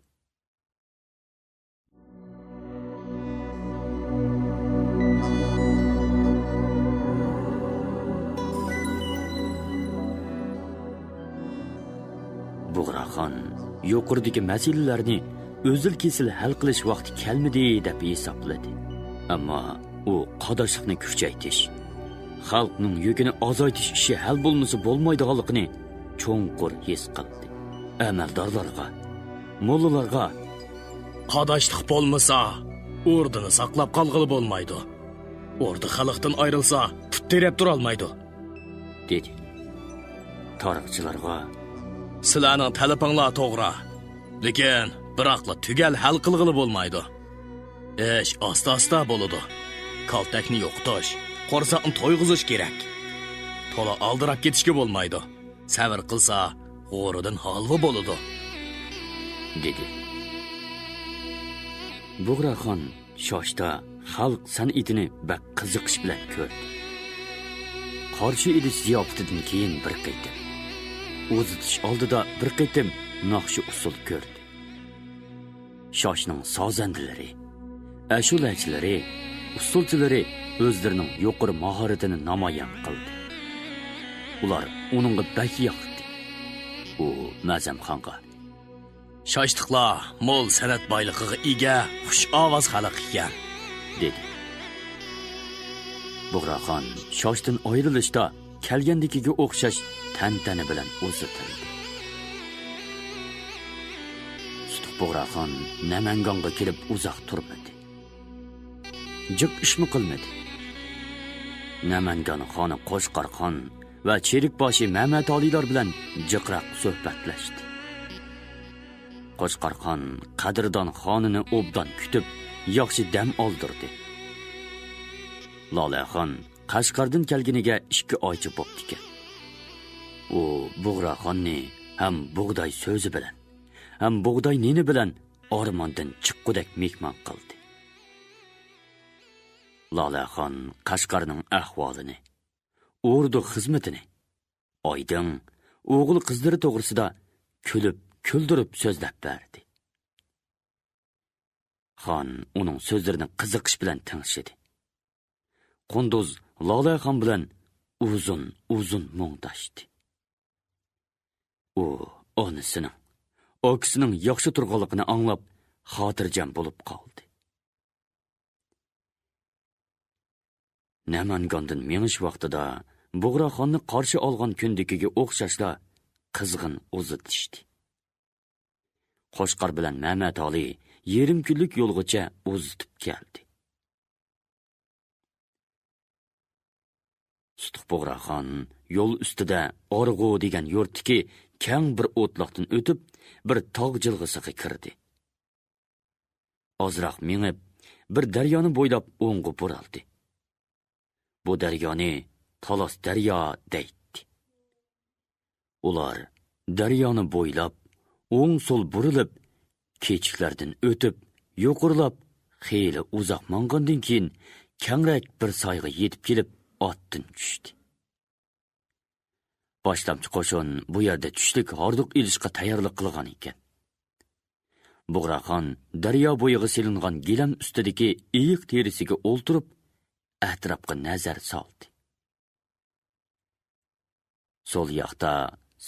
بۇغراخان يۇقىرىدىكى مەسىلىلەرنى ئۈزۈل-كېسىل ھەل قىلىش ۋاقتى كەلمىدى دەپ ھېسابلىدى. ئەمما ئۇ قاداشلىقنى كۈچەيتىش، خەلقنىڭ يۈكىنى ئازايتىش ئىشى ھەل بولمىسا بولمايدىغانلىقىنى چوڭقۇر ھېس قىلدى. ئەمەلدارلارغا، موللىلارغا، قاداشلىق بولمىسا، ئوردىنى ساقلاپ قالغىلى بولمايدۇ. ئوردا خەلقتىن ئايرىلسا، پۇت تىرەپ تۇرالمايدۇ، دېدى. تارىخچىلارغا، سىلەرنىڭ تەلىپىڭلار توغرا. لېكىن بىراقلا تۈگەل ھەل قىلغىلى بولمايدۇ. ئىش ئاستا-ئاستا بولىدۇ. كالتەكنى يوقىتىش، قورساقنى تويغۇزۇش كېرەك. تولا ئالدىراپ كېتىشكە بولمايدۇ. سەۋر قىلسا، غورىدىن ھالۋا بولىدۇ، دېدى. بۇغراخان شاشتا خەلق سەنئىتىنى بەك قىزىقىش بىلەن كۆردى. قارشى ئېلىش زىياپىتىدىن كېيىن بىر قېتىم، ئۇزىتىش ئالدىدا بىر قېتىم ناخشا-ئۇسسۇل كۆردى. شاشنىڭ سازەندىلىرى، ئەشۇلەچىلىرى، ئۇسسۇلچىلىرى ئۆزلىرىنىڭ يۇقىرى ماھارىتىنى نامايان قىلدى. ئۇلار ئۇنىڭغا بەك ياقتى. ئۇ مەزەمخانغا، شاشلىقلار مول سەنئەت بايلىقىغا ئىگە، خۇش ئاۋاز خەلق ئىكەن، دېدى. بۇغراخان شاشتىن ئايرىلىشتا كەلگەندىكىگە ئوخشاش تەنتەنە بىلەن ئۇزىتىلدى. سۇتۇق بۇغراخان نەمەنگانغا كېلىپ ئۇزاق تۇرمىدى. جىق ئىشمۇ قىلمىدى. نەمەنگان خانى قوچقارخان ۋە چېرىكباشى مەمەتئالىيلار بىلەن جىقراق سۆھبەتلەشتى. قوچقارخان قەدىردان خانىنى ئوبدان كۈتۈپ، ياخشى دەم ئالدۇردى. لالەخان قەشقەردىن كەلگىنىگە ئىككى ئايچە بوپتىكەن. ئۇ بۇغراخاننى ھەم بۇغداي سۆزى بىلەن، ھەم بۇغداي نېنى بىلەن ئارماندىن چىققۇدەك مېھمان قىلدى. لالەخان قەشقەرنىڭ ئەھۋالىنى، ئوردا خىزمىتىنى، ئايدىڭ، ئوغۇل قىزلىرى توغرىسىدا كۈلۈپ، كۈلدۈرۈپ سۆزلەپ بەردى. خان ئۇنىڭ سۆزلىرىنى قىزىقىش بىلەن تىڭشىدى. قۇندۇز لالەخان بىلەن ئۇزۇن، ئۇزۇن مۇڭداشتى. ئۇ ئانىسىنىڭ، ئاكىسىنىڭ ياخشى تۇرغانلىقىنى ئاڭلاپ، خاتىرجەم بولۇپ قالدى. نەمەنگاندىن مېڭىش ۋاقتىدا بۇغراخاننى قارشى ئالغان كۈندىكىگە ئوخشاشلا قىزغىن ئۇزىتىشتى. قوچقار بىلەن مەمەتئالى يېرىم كۈنلۈك يولغىچە ئۇزىتىپ كەلدى. سۇتۇق بۇغراخان يول ئۈستىدە ئارغۇ دېگەن يۇرتتىكى كەڭ بىر ئوتلاقتىن ئۆتۈپ، بىر تاغ جىلغىسىغا كىردى. ئازراق مېڭىپ، بىر دەريانى بويلاپ ئوڭغا بۇرۇلدى. بۇ دەريانى تالاس دەريا دەيتتى. ئۇلار دەريانى بويلاپ، ئوڭ-سول بۇرۇلۇپ، كېچىكلەردىن ئۆتۈپ، يۇقىرىلاپ، خېلى ئۇزاق ماڭغاندىن كېيىن، كەڭرەك بىر سايغا يېتىپ كېلىپ، ئاتتىن چۈشتى. باشلامچى قوشۇن بۇ يەردە چۈشلۈك ھاردۇق ئېلىشقا تەييارلىق قىلغان ئىكەن. بۇغراخان دەريا بويىغا سېلىنغان گىلەم ئۈستىدىكى ئېيىق تېرىسىگە ئولتۇرۇپ، ئەتراپقا نەزەر سالدى. سول ياقتا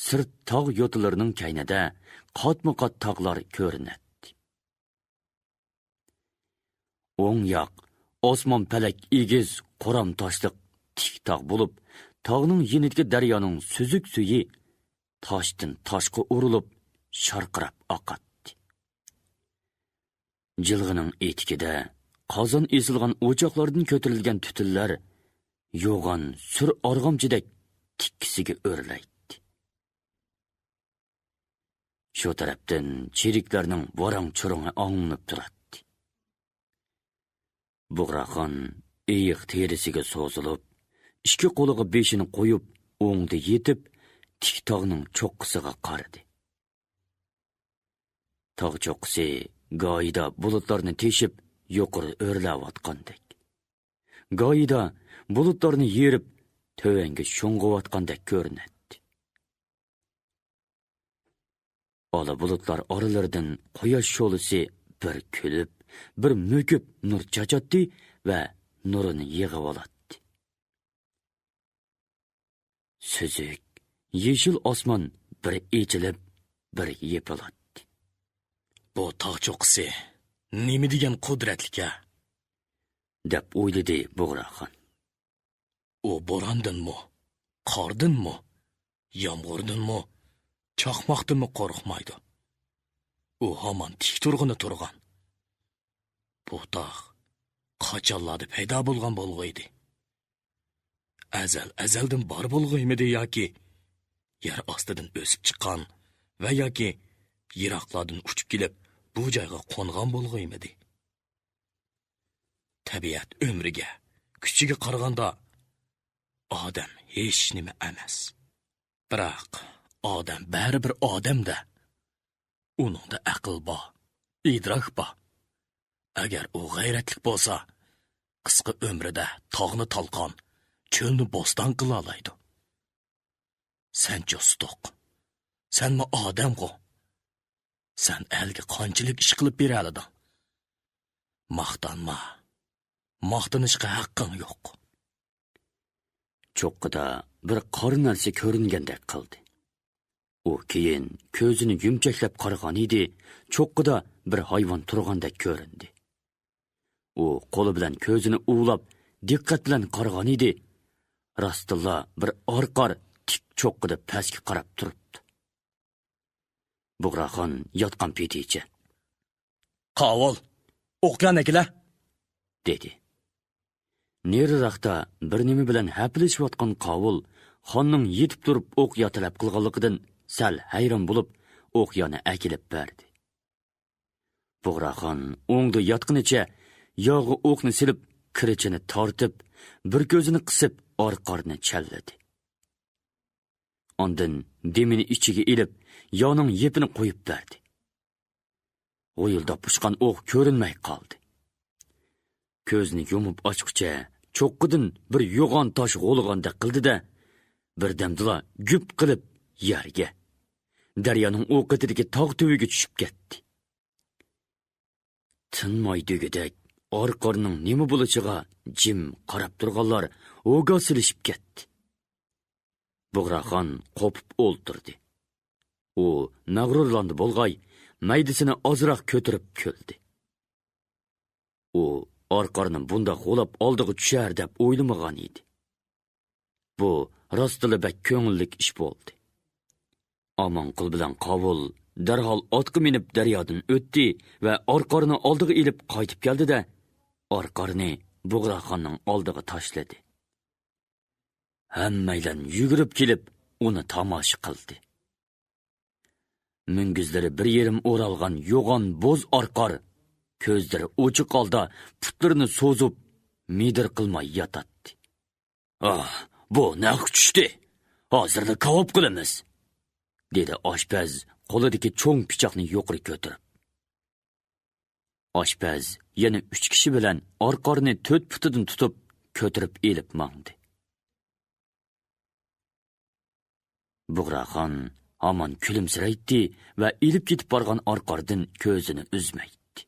سىرت تاغ يوتىلىرىنىڭ كەينىدە قاتمۇ قات تاغلار كۆرۈنەتتى. ئوڭ ياق ئاسمان پەلەك ئېگىز، قورام تاشلىق تىك تاغ بولۇپ، تاغنىڭ يېنىدىكى دەريانىڭ سۈزۈك سۈيى تاشتىن تاشقا ئۇرۇلۇپ، شارقىراپ ئاقاتتى. جىلغىنىڭ ئېتىكىدە قازان ئېسىلغان ئوچاقلاردىن كۆتۈرۈلگەن تۈتۈنلەر يوغان سۈر ئارغامچىدەك تىككىسىگە ئۆرلەيتتى. شۇ تەرەپتىن چېرىكلەرنىڭ ۋاراڭ-چۇرۇڭى ئاڭلىنىپ تۇراتتى. بۇغراخان ئېيىق تېرىسىگە سوزۇلۇپ، ئىككى قولىغا بېشىنى قويۇپ، ئوڭدا يېتىپ، تىك تاغنىڭ چوققىسىغا قارىدى. تاغ چوققىسى گاھىدا بۇلۇتلارنى تېشىپ، يۇقىرى ئۆرلەۋاتقاندەك، گاھىدا بۇلۇتلارنى يېرىپ، تۆۋەنگە شۇڭغۇۋاتقاندەك كۆرۈنەتتى. ئالا بۇلۇتلار ئارىلىرىدىن قۇياش شولىسى بىر كۈلۈپ، بىر مۆكۈپ نۇر چاچاتتى ۋە نۇرىنى يىغىۋالاتتى. سۈزۈك يېشىل ئاسمان بىر ئېچىلىپ، بىر يېپىلاتتى. «بۇ تاغ چوققىسى نېمە دېگەن قۇدرەتلىك-ھە؟» دەپ ئويلىدى بۇغراخان. «ئۇ بوراندىنمۇ، قاردىنمۇ، يامغۇردىنمۇ، چاقماقتىنمۇ قورقمايدۇ. ئۇ ھامان تىك تۇرغىنى تۇرغان. بۇ تاغ قاچانلاردا پەيدا بولغان بولغىيدى؟ ئەزەل-ئەزەلدىن بار بولغىيمىدى ياكى يەر ئاستىدىن ئۆسۈپ چىققان ۋە ياكى يىراقلاردىن ئۇچۇپ كېلىپ بۇ جايغا قونغان بولغىيمىدى؟ تەبىئەت ئۆمرىگە، كۈچىگە قارىغاندا ئادەم ھېچنېمە ئەمەس. بىراق ئادەم بەرىبىر ئادەم-دە. ئۇنىڭدا ئەقىل بار، ئىدراك بار. ئەگەر ئۇ غەيرەتلىك بولسا، قىسقا ئۆمرىدە تاغنى تالقان، چۆلنى بوستان قىلالايدۇ. سەنچۇ سۇتۇق، سەنمۇ ئادەمغۇ. سەن ئەلگە قانچىلىك ئىش قىلىپ بېرەلىدىڭ؟ ماختانما، ماختىنىشقا ھەققىڭ يوق.» چوققىدا بىر قارا نەرسە كۆرۈنگەندەك قىلدى. ئۇ كېيىن كۆزىنى يۇمچاقلاپ قارىغانىدى، چوققىدا بىر ھايۋان تۇرغاندەك كۆرۈندى. ئۇ قولى بىلەن كۆزىنى ئۇۋىلاپ، دىققەت بىلەن قارىغانىدى، راستتىنلا بىر ئارقار تىك چوققىدا پەسكە قاراپ تۇرۇپتۇ. بۇغراخان ياتقان پېتىچە: «قاۋۇل، ئوقيانى ئەكىلە!» دېدى. نېرىراقتا بىر نېمە بىلەن ھەپىلىشىۋاتقان قاۋۇل خاننىڭ يېتىپ تۇرۇپ ئوقيا تەلەپ قىلغانلىقىدىن سەل ھەيران بولۇپ، ئوقيانى ئەكېلىپ بەردى. بۇغراخان ئوڭدا ياتقىنىچە ياغا ئوقنى سېلىپ، كىرىچىنى تارتىپ، بىر كۆزىنى قىسىپ، ئارقارنى چەنلىدى. ئاندىن دېمىنى ئىچىگە ئېلىپ، ياغنىڭ يېپىنى قويۇپ بەردى. غۇيۇلداپ ئۇچقان ئوق كۆرۈنمەي قالدى. كۆزىنى يۇمۇپ ئاچقۇچە چوققىدىن بىر يوغان تاش غۇلىغاندەك قىلدى-دە، بىردەمدىلا گۈپ قىلىپ يەرگە، دەريانىڭ ئۇ قېتىدىكى تاغ تۈۋىگە چۈشۈپ كەتتى. تىنماي دېگۈدەك ئارقارنىڭ نېمە بولۇشىغا جىم قاراپ تۇرغانلار ھوگا سېلىشىپ كەتتى. بۇغراخان قوپۇپ ئولتۇردى. ئۇ مەغرۇرلاندى بولغاي، مەيدىسىنى ئازراق كۆتۈرۈپ كۈلدى. ئۇ ئارقارنى بۇنداق غۇلاپ ئالدىغا چۈشەر دەپ ئويلىمىغان ئىدى. بۇ راستلا بەك كۆڭۈللۈك ئىش بولدى. ئامانقۇل بىلەن قاۋۇل دەرھال ئاتقا مىنىپ دەريادىن ئۆتتى ۋە ئارقارنى ئالدىغا ئېلىپ قايتىپ كەلدى-دە، ئارقارنى بۇغراخاننىڭ ئالدىغا تاشلىدى. ھەممەيلەن يۈگۈرۈپ كېلىپ، ئۇنى تاماشا قىلدى. مۈڭگۈزلىرى بىر يېرىم ئورالغان يوغان بوز ئارقار، كۆزلىرى ئوچۇق ھالدا پۇتلىرىنى سوزۇپ، مىدىر قىلماي ياتاتتى. «ئاھ، بۇ نەققە چۈشتى. ھازىرلا كاۋاپ قىلىمىز»، دېدى ئاشپەز قولىدىكى چوڭ پىچاقنى يۇقىرى كۆتۈرۈپ. ئاشپەز يەنە ئۈچ كىشى بىلەن ئارقارنى تۆت پۇتىدىن تۇتۇپ، كۆتۈرۈپ ئېلىپ ماڭدى. بۇغراخان ھامان كۈلۈمسىرەيتتى ۋە ئېلىپ كېتىپ بارغان ئارقاردىن كۆزىنى ئۈزمەيتتى.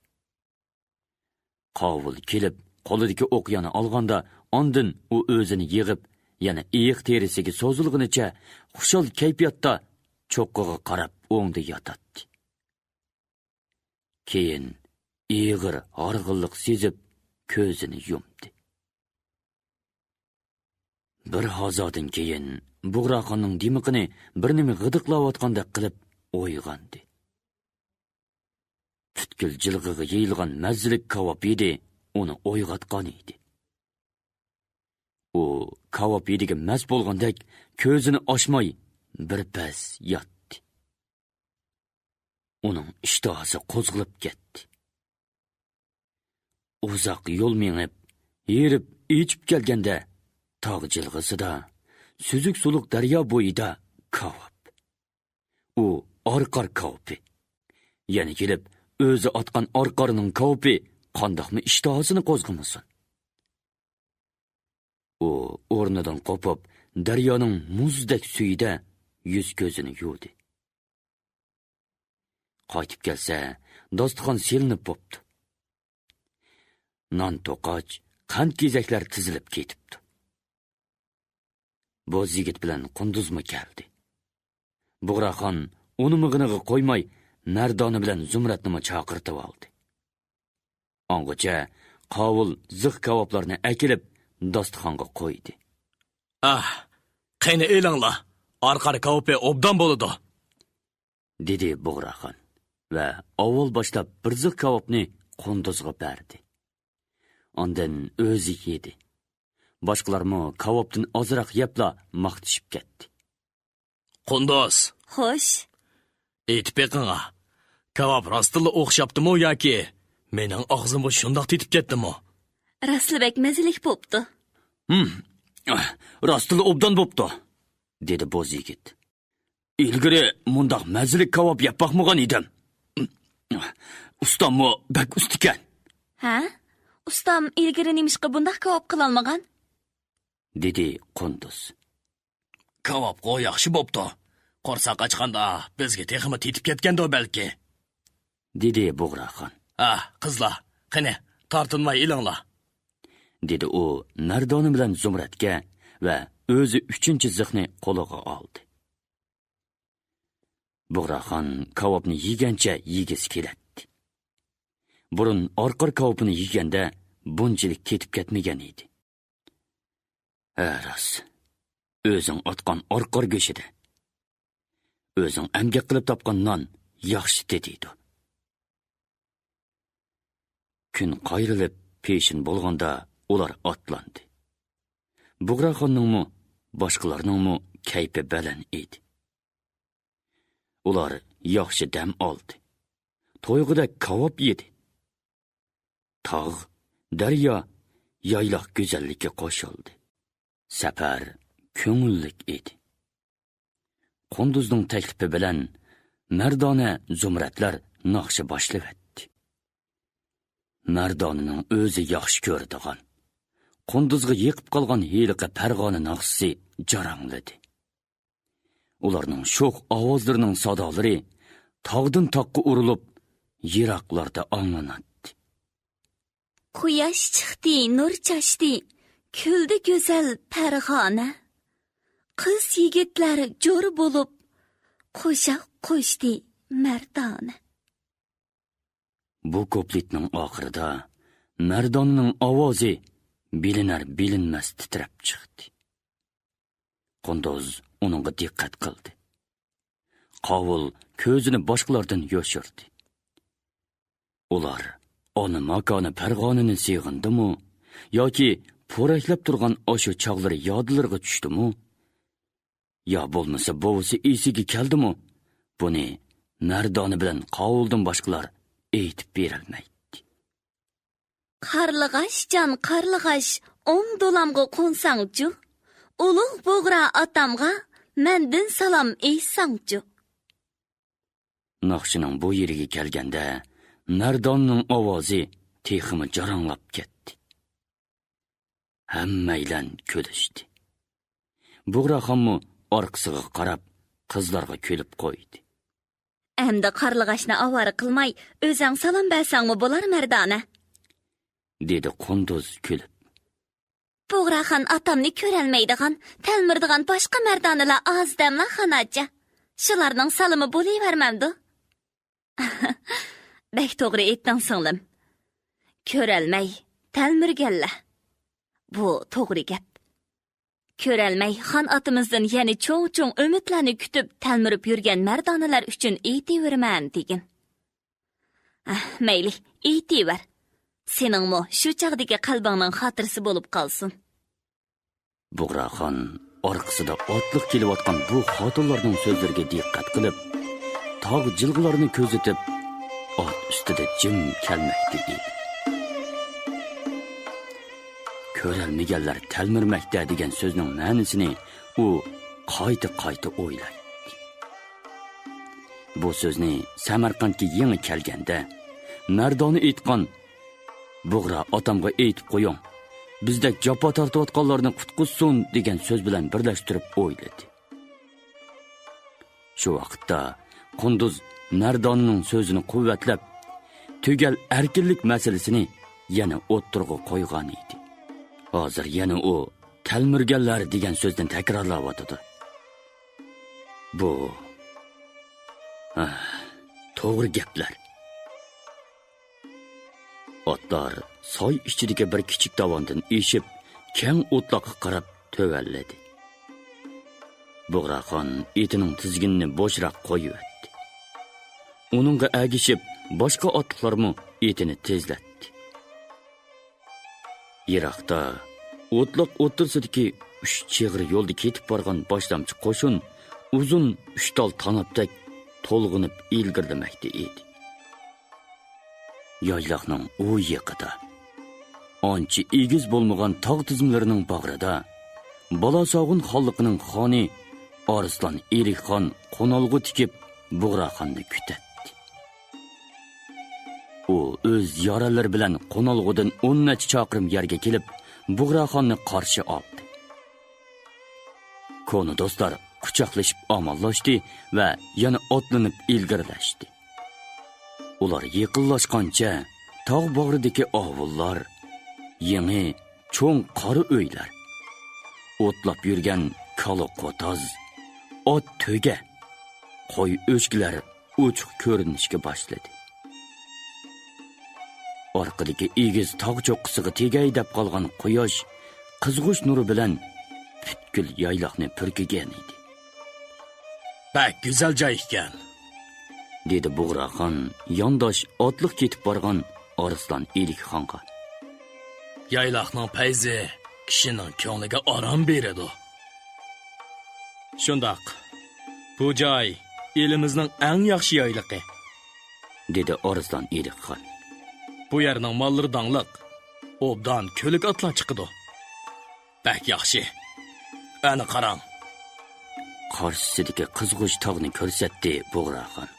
قاۋۇل كېلىپ، قولىدىكى ئوقيانى ئالغاندا، ئاندىن ئۇ ئۆزىنى يىغىپ، يەنە ئېيىق تېرىسىگە سوزۇلغىنىچە خۇشال كەيپىياتتا چوققىغا قاراپ ئوڭدا ياتاتتى. كېيىن ئېغىر ھارغىنلىق سېزىپ، كۆزىنى يۇمدى. بىر ھازادىن كېيىن بۇغراخاننىڭ دىمىقىنى بىر نېمە غىدىقلاۋاتقاندەك قىلىپ ئويغاندى. پۈتكۈل جىلغىغا يېيىلغان مەززىلىك كاۋاپ ھىدى ئۇنى ئويغاتقان ئىدى. ئۇ كاۋاپ ھىدىگە مەست بولغاندەك كۆزىنى ئاچماي بىر پەس ياتتى. ئۇنىڭ ئىشتىھاسى قوزغىلىپ كەتتى. ئۇزاق يول مېڭىپ، ھېرىپ ئېچىپ كەلگەندە، تاغ جىلغىسىدا، سۈزۈك سۇلۇق دەريا بويىدا كاۋاپ. ئۇ ئارقار كاۋىپى. يەنە كېلىپ، ئۆزى ئاتقان ئارقارنىڭ كاۋىپى قانداقمۇ ئىشتىھاسىنى قوزغىمىسۇن؟ ئۇ ئورنىدىن قوپۇپ، دەريانىڭ مۇزدەك سۈيىدە يۈز-كۆزىنى يۇدى. قايتىپ كەلسە، داستىخان سېلىنىپ بوپتۇ. نان توقاچ، قەنت-كېزەكلەر تىزىلىپ كېتىپتۇ. بوز يىگىت بىلەن قۇندۇزمۇ كەلدى. بۇغراخان ئۇنىمىغىنىغا قويماي، مەردانە بىلەن زۇمرەتنىمۇ چاقىرتىۋالدى. ئاڭغىچە قاۋۇل زىخ كاۋاپلارنى ئەكېلىپ، داستىخانغا قويدى. «ئاھ، قېنى ئېلىڭلار، ئارقار كاۋىپى ئوبدان بولىدۇ.» دېدى بۇغراخان ۋە ئاۋۋال باشلاپ بىر زىخ كاۋاپنى قۇندۇزغا بەردى. ئاندىن ئۆزى يېدى. باشقىلارمۇ كاۋاپتىن ئازراق يەپلا ماختىشىپ كەتتى. «قۇندۇز!» «خوش!» «ئېيتىپ بېقىڭا، كاۋاپ راستتىنلا ئوخشاپتىمۇ ياكى مېنىڭ ئاغزىمغا شۇنداق تېتىپ كەتتىمۇ؟» «راستلا بەك مەززىلىك بوپتۇ.» «ھىم، راستتىنلا ئوبدان بوپتۇ.» دېدى بوز يىگىت. «ئىلگىرى مۇنداق مەززىلىك كاۋاپ يەپ باقمىغان ئىدىم. ئۇستاممۇ بەك ئۇستىكەن.» «ھە؟ ئۇستام ئىلگىرى نېمىشقا بۇنداق كاۋاپ قىلالمىغان؟» دېدى قۇندۇز. «كاۋاپقۇ ياخشى بوپتۇ. قورساق ئاچقاندا بىزگە تېخىمۇ تېتىپ كەتكەندۇ بەلكى.» دېدى بۇغراخان. «ھە، قىزلار، قېنى، تارتىنماي ئېلىڭلار.» دېدى ئۇ مەردانە بىلەن زۇمرەتكە ۋە ئۆزى ئۈچىنچى زىخنى قولىغا ئالدى. بۇغراخان كاۋاپنى يېگەنچە يېگۈسى كېلەتتى. بۇرۇن ئارقار كاۋىپىنى يېگەندە بۇنچىلىك تېتىپ كەتمىگەن ئىدى. «ھە راست، ئۆزۈڭ ئاتقان ئارقار گۆشىدە، ئۆزۈڭ ئەمگەك قىلىپ تاپقان نان ياخشى تېتىيدۇ.» كۈن قايرىلىپ پېشىن بولغاندا ئۇلار ئاتلاندى. بۇغراخاننىڭمۇ، باشقىلارنىڭمۇ كەيپى بەلەن ئىدى. ئۇلار ياخشى دەم ئالدى. تويغۇدەك كاۋاپ يېدى. تاغ، دەريا، يايلاق گۈزەللىكى قوشۇلدى. سەپەر كۆڭۈللۈك ئىدى. قۇندۇزنىڭ تەكلىپى بىلەن مەردانە، زۇمرەتلەر ناخشا باشلىۋەتتى. مەردانىنىڭ ئۆزى ياخشى كۆرىدىغان، قۇندۇزغا يېقىپ قالغان ھېلىقى پەرغانە ناخشىسى جاراڭلىدى. ئۇلارنىڭ شوخ ئاۋازلىرىنىڭ سادالىرى تاغدىن تاغقا ئۇرۇلۇپ، يىراقلاردا ئاڭلىناتتى. قۇياش چىقتى، نۇر چاچتى، كۈلدى گۈزەل پەرغانە. قىز-يىگىتلەر جور بولۇپ، قوشاق قوشتى مەردانە. بۇ كۇپلېتنىڭ ئاخىرىدا مەردانىنىڭ ئاۋازى بىلىنەر-بىلىنمەس تىترەپ چىقتى. قۇندۇز ئۇنىڭغا دىققەت قىلدى. قاۋۇل كۆزىنى باشقىلاردىن يوشۇردى. ئۇلار ئانا ماكانى پەرغانىنى سېغىندىمۇ ياكى پورەكلەپ تۇرغان ئاشۇ چاغلىرى يادلىرىغا چۈشتىمۇ؟ يا بولمىسا بوۋىسى ئېسىگە كەلدىمۇ؟ بۇنى مەردانە بىلەن قاۋۇلدىن باشقىلار ئېيتىپ بېرەلمەيتتى. قارلىغاچ جان قارلىغاچ، ئوڭ دولامغا قونساڭچۇ، ئۇلۇغ بۇغرا ئاتامغا مەندىن سالام ئېيتساڭچۇ. ناخشىنىڭ بۇ يېرىگە كەلگەندە، مەرداننىڭ ئاۋازى تېخىمۇ جاراڭلاپ كەتتى. ھەممەيلەن كۈلۈشتى. بۇغراخانمۇ ئارقىسىغا قاراپ، قىزلارغا كۈلۈپ قويدى. ئەمدى قارلىغاچنى ئاۋارە قىلماي، ئۆزەڭ سالام بەرسەڭمۇ بولار، مەردانە، دېدى قۇندۇز كۈلۈپ. بۇغراخان ئاتامنى كۆرەلمەيدىغان، تەلمۈرىدىغان باشقا مەردانىلەر ئاز دەملا، خان ئاچا. شۇلارنىڭ سالىمى بولۇۋەرمەمدۇ؟ بەك توغرا ئېيتتىڭ، سىڭلىم. كۆرەلمەي، تەلمۈرگەنلەر. بۇ توغرا گەپ. كۆرەلمەي، خان ئاتىمىزدىن يەنە چوڭ-چوڭ ئۈمىدلەرنى كۈتۈپ، تەلمۈرۈپ يۈرگەن مەردانىلەر ئۈچۈن ئېيتىۋېرىمەن، دېگىن. ئەھ، مەيلى، ئېيتىۋەر. سېنىڭمۇ شۇ چاغدىكى قەلبىڭنىڭ خاتىرىسى بولۇپ قالسۇن. بۇغراخان ئارقىسىدا ئاتلىق كېلىۋاتقان بۇ خاتۇنلارنىڭ سۆزلىرىگە دىققەت قىلىپ، تاغ جىلغىلارنى كۆزىتىپ، ئات ئۈستىدە جىم كەلمەكتە ئىدى. كۆرەلمىگەنلەر تەلمۈرمەكتە دېگەن سۆزنىڭ مەنىسىنى ئۇ قايتا-قايتا ئويلايتتى. بۇ سۆزنى سەمەرقەنتكە يېڭى كەلگەندە، مەردانە ئېيتقان، «بۇغرا ئاتامغا ئېيتىپ قويۇڭ، بىزدەك جاپا تارتىۋاتقانلارنى قۇتقۇزسۇن» دېگەن سۆز بىلەن بىرلەشتۈرۈپ ئويلىدى. شۇ ۋاقىتتا قۇندۇز مەردانىنىڭ سۆزىنى قۇۋۋەتلەپ، تۈگەل ئەركىنلىك مەسىلىسىنى يەنە ئوتتۇرىغا قويغان ئىدى. ھازىر يەنە ئۇ «تەلمۈرگەنلەر» دېگەن سۆزنى تەكرارلاۋاتىدۇ. بۇ، ھە، توغرا گەپلەر. ئاتلار ساي ئىچىدىكى بىر كىچىك داۋاندىن ئېشىپ، كەڭ ئوتلاققا قاراپ تۆۋەنلىدى. بۇغراخان ئېتىنىڭ تىزگىنىنى بوشراق قويۇۋەتتى. ئۇنىڭغا ئەگىشىپ، باشقا ئاتلىقلارمۇ ئېتىنى تېزلەتتى. يىراقتا، ئوتلاق ئوتتۇرىسىدىكى ئۈچ چىغىر يولدا كېتىپ بارغان باشلامچى قوشۇن ئۇزۇن ئۈچ تال تاناپتەك تولغىنىپ ئىلگىرىلىمەكتە ئىدى. يايلاقنىڭ ئۇ يېقىدا، ئانچە ئېگىز بولمىغان تاغ تىزمىلىرىنىڭ باغرىدا، بالاساغۇن خانلىقىنىڭ خانى ئارسلان ئېلىكخان قونالغۇ تىكىپ، بۇغراخاننى كۈتەتتى. ئۇ ئۆز يارانلىرى بىلەن قونالغۇدىن ئون نەچچە چاقىرىم يەرگە كېلىپ، بۇغراخاننى قارشى ئالدى. كونا دوستلار قۇچاقلىشىپ ئامانلاشتى ۋە يەنە ئاتلىنىپ ئىلگىرىلەشتى. ئۇلار يېقىنلاشقانچە تاغ باغرىدىكى ئاۋۇللار، يېڭى، چوڭ قارا ئۆيلەر، ئوتلاپ يۈرگەن كالا قوتاز، ئات تۆگە، قوي ئۆچكىلەر ئوچۇق كۆرۈنۈشكە باشلىدى. ئارقىدىكى ئېگىز تاغ چوققىسىغا تېگەي دەپ قالغان قۇياش قىزغۇچ نۇرى بىلەن پۈتكۈل يايلاقنى پۈركىگەن ئىدى. بەك گۈزەل جاي ئىكەن، دېدى بۇغراخان يانداش ئاتلىق كېتىپ بارغان ئارسلان ئېلىكخانغا. يايلاقنىڭ پەيزى كىشىنىڭ كۆڭلىگە ئارام بېرىدۇ. شۇنداق. بۇ جاي ئېلىمىزنىڭ ئەڭ ياخشى يايلىقى، دېدى ئارسلان ئېلىكخان. بۇ يەرنىڭ ماللىرى داڭلىق، ئوبدان كۆلىگە ئاتلار چىقىدۇ. بەك ياخشى. ئەنە قاراڭ. قارشىسىدىكى قىزغۇچ تاغنى كۆرسەتتى بۇغراخان.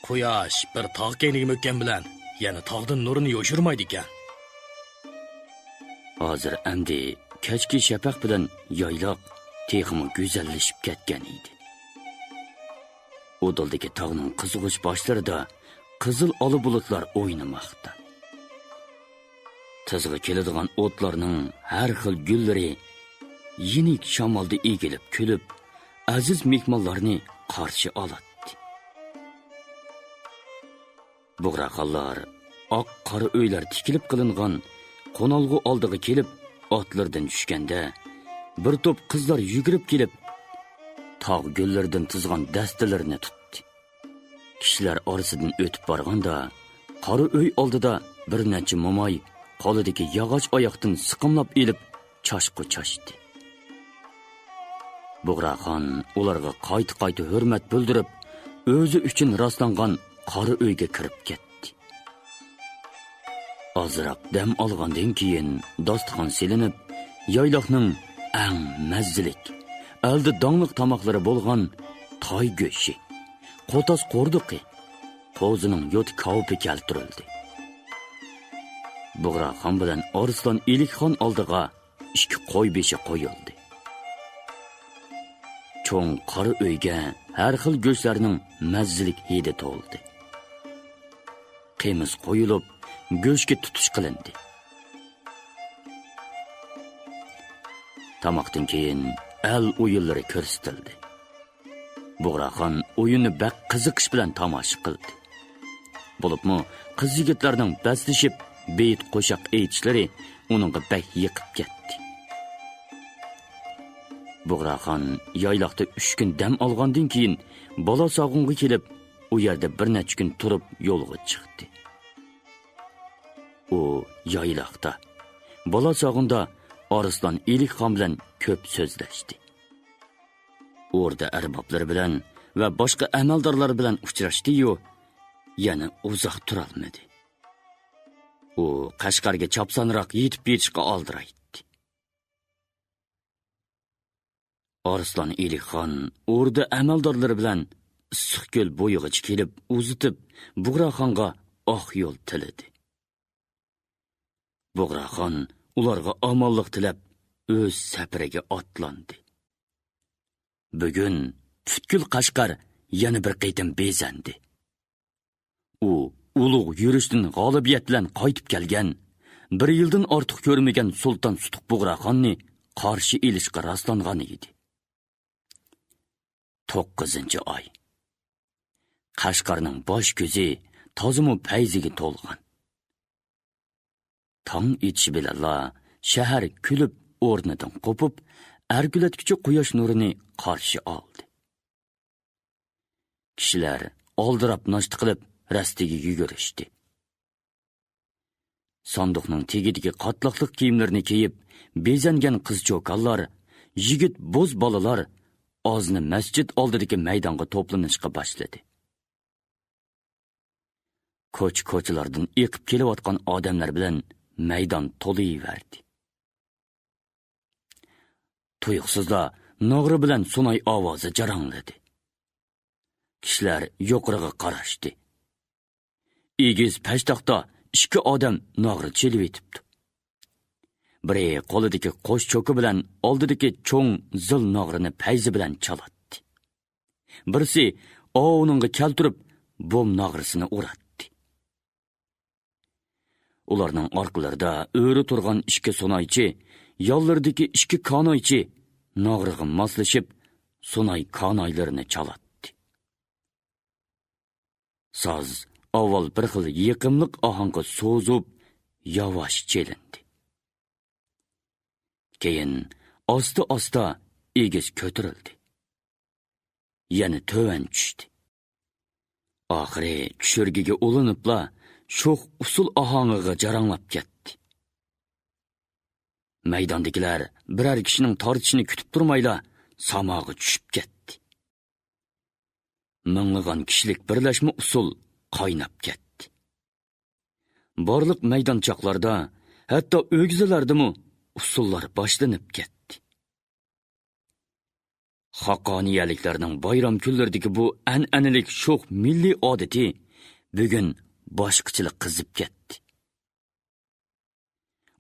قۇياش بىر تاغ كەينىگە مۆككەن بىلەن يەنە تاغدىن نۇرىنى يوشۇرمايدىكەن. ھازىر ئەمدى كەچكى شەپەق بىلەن يايلاق تېخىمۇ گۈزەللىشىپ كەتكەن ئىدى. ئۇدۇلدىكى تاغنىڭ قىزغۇچ باشلىرىدا قىزىل ئالا بۇلۇتلار ئوينىماقتا. تېزىغا كېلىدىغان ئوتلارنىڭ ھەر خىل گۈللىرى يېنىك شامالدا ئېگىلىپ كۈلۈپ، ئەزىز مېھمانلارنى قارشى ئالاتتى. بۇغراخانلار ئاق قارا ئۆيلەر تىكىلىپ قىلىنغان قونالغۇ ئالدىغا كېلىپ، ئاتلىرىدىن چۈشكەندە، بىر توپ قىزلار يۈگۈرۈپ كېلىپ، تاغ گۈللىرىدىن تىزغان دەستىلىرىنى تۇتتى. كىشىلەر ئارىسىدىن ئۆتۈپ بارغاندا، قارا ئۆي ئالدىدا بىر نەچچە موماي قولىدىكى ياغاچ ئاياقتىن سىقىملاپ ئېلىپ، چاچقۇ چاچتى. بۇغراخان ئۇلارغا قايتا-قايتا ھۆرمەت بىلدۈرۈپ، ئۆزى ئۈچۈن راسلانغان قارا ئۆيگە كىرىپ كەتتى. ئازراق دەم ئالغاندىن كېيىن، داستىخان سېلىنىپ، يايلاقنىڭ ئەڭ مەززىلىك، ئەلدە داڭلىق تاماقلىرى بولغان تاي گۆشى، قوتاس قوردۇقى، قوزىنىڭ يوتى كاۋىپى كەلتۈرۈلدى. بۇغراخان بىلەن ئارسلان ئىلىكخان ئالدىغا ئىككى قوي بېشى قويۇلدى. چوڭ قارا ئۆيگە ھەر خىل گۆشلەرنىڭ مەززىلىك ھىدى تولدى. قىمىز قويۇلۇپ، گۆشكە تۇتۇش قىلىندى. تاماقتىن كېيىن ئەل ئويۇنلىرى كۆرسىتىلدى. بۇغراخان ئويۇننى بەك قىزىقىش بىلەن تاماشا قىلدى. بولۇپمۇ قىز-يىگىتلەرنىڭ بەسلىشىپ بېيىت قوشاق ئېيتىشلىرى ئۇنىڭغا بەك يېقىپ كەتتى. بۇغراخان يايلاقتا ئۈچ كۈن دەم ئالغاندىن كېيىن، بالاساغۇنغا كېلىپ، ئۇ يەردە بىر نەچچە كۈن تۇرۇپ يولغا چىقتى. ئۇ يايلاقتا، بالاساغۇندا ئارسلان ئىلىكخان بىلەن كۆپ سۆزلەشتى. ئوردا ئەربابلىرى بىلەن ۋە باشقا ئەمەلدارلار بىلەن ئۇچراشتى-يۇ، يەنە ئۇزاق تۇرالمىدى. ئۇ قەشقەرگە چاپسانراق يېتىپ يېتىشقا ئالدىرايتتى. ئارسلان ئىلىكخان ئوردا ئەمەلدارلىرى بىلەن ئىسسىقكۆل بويىغىچە كېلىپ ئۇزىتىپ، بۇغراخانغا ئاق يول تىلىدى. بۇغراخان ئۇلارغا ئامانلىق تىلەپ، ئۆز سەپىرىگە ئاتلاندى. بۈگۈن پۈتكۈل قەشقەر يەنە بىر قېتىم بېزەندى. ئۇ ئۇلۇغ يۈرۈشتىن غالىبىيەت بىلەن قايتىپ كەلگەن، بىر يىلدىن ئارتۇق كۆرمىگەن سۇلتان سۇتۇق بۇغراخاننى قارشى ئېلىشقا راسلانغان ئىدى. توققۇزىنچى ئاي. قەشقەرنىڭ باش كۆزى تازىمۇ پەيزىگە تولغان. تاڭ ئېتىشى بىلەنلا شەھەر كۈلۈپ ئورنىدىن قوپۇپ، ئەركىلەتكۈچى قۇياش نۇرىنى قارشى ئالدى. كىشىلەر ئالدىراپ ناشتا قىلىپ، رەستىگە يۈگۈرۈشتى. ساندۇقنىڭ تېگىدىكى قاتلاقلىق كىيىملىرىنى كىيىپ، بېزەنگەن قىز-چوكانلار، يىگىت بوز بالىلار ئازنى مەسچىت ئالدىدىكى مەيدانغا توپلىنىشقا باشلىدى. كوچا-كوچىلاردىن ئېقىپ كېلىۋاتقان ئادەملەر بىلەن مەيدان تولۇۋەردى. تۇيۇقسىزلا ناغرا بىلەن سۇناي ئاۋازى جاراڭلىدى. كىشىلەر يۇقىرىغا قاراشتى. ئېگىز پەشتاقتا ئىككى ئادەم ناغرا چېلىۋېتىپتۇ. بىرى قولىدىكى قوش چوكا بىلەن ئالدىدىكى چوڭ زىل ناغرىنى پەيزى بىلەن چالاتتى. بىرسى ئاۋۇنىڭغا كەلتۈرۈپ، بوم ناغرىسىنى ئۇراتتى. ئۇلارنىڭ ئارقىلىرىدا ئۆرە تۇرغان ئىككى سۇنايچى، يانلىرىدىكى ئىككى كانايچى ناغرىغا ماسلىشىپ، سۇناي كانايلىرىنى چالاتتى. ساز ئاۋۋال بىر خىل يېقىملىق ئاھاڭغا سوزۇپ، ياۋاش چېلىندى. كېيىن ئاستا-ئاستا ئېگىز كۆتۈرۈلدى. يەنە تۆۋەن چۈشتى. ئاخىرى چۈشۈرگىگە ئۇلىنىپلا، شوخ ئۇسسۇل ئاھاڭىغا جاراڭلاپ كەتتى. مەيداندىكىلەر بىرەر كىشىنىڭ تارتىشىنى كۈتۈپ تۇرمايلا، ساماغا چۈشۈپ كەتتى. مىڭلىغان كىشىلىك بىرلەشمە ئۇسسۇل قايناپ كەتتى. بارلىق مەيدانچاقلاردا، ھەتتا ئۆگزىلەردىمۇ ئۇسسۇللار باشلىنىپ كەتتى. خاقانىيەلىكلەرنىڭ بايرام كۈنلىرىدىكى بۇ ئەنئەنىلىك شوخ مىللىي ئادىتى بۈگۈن باشقىچىلىق قىزىپ كەتتى.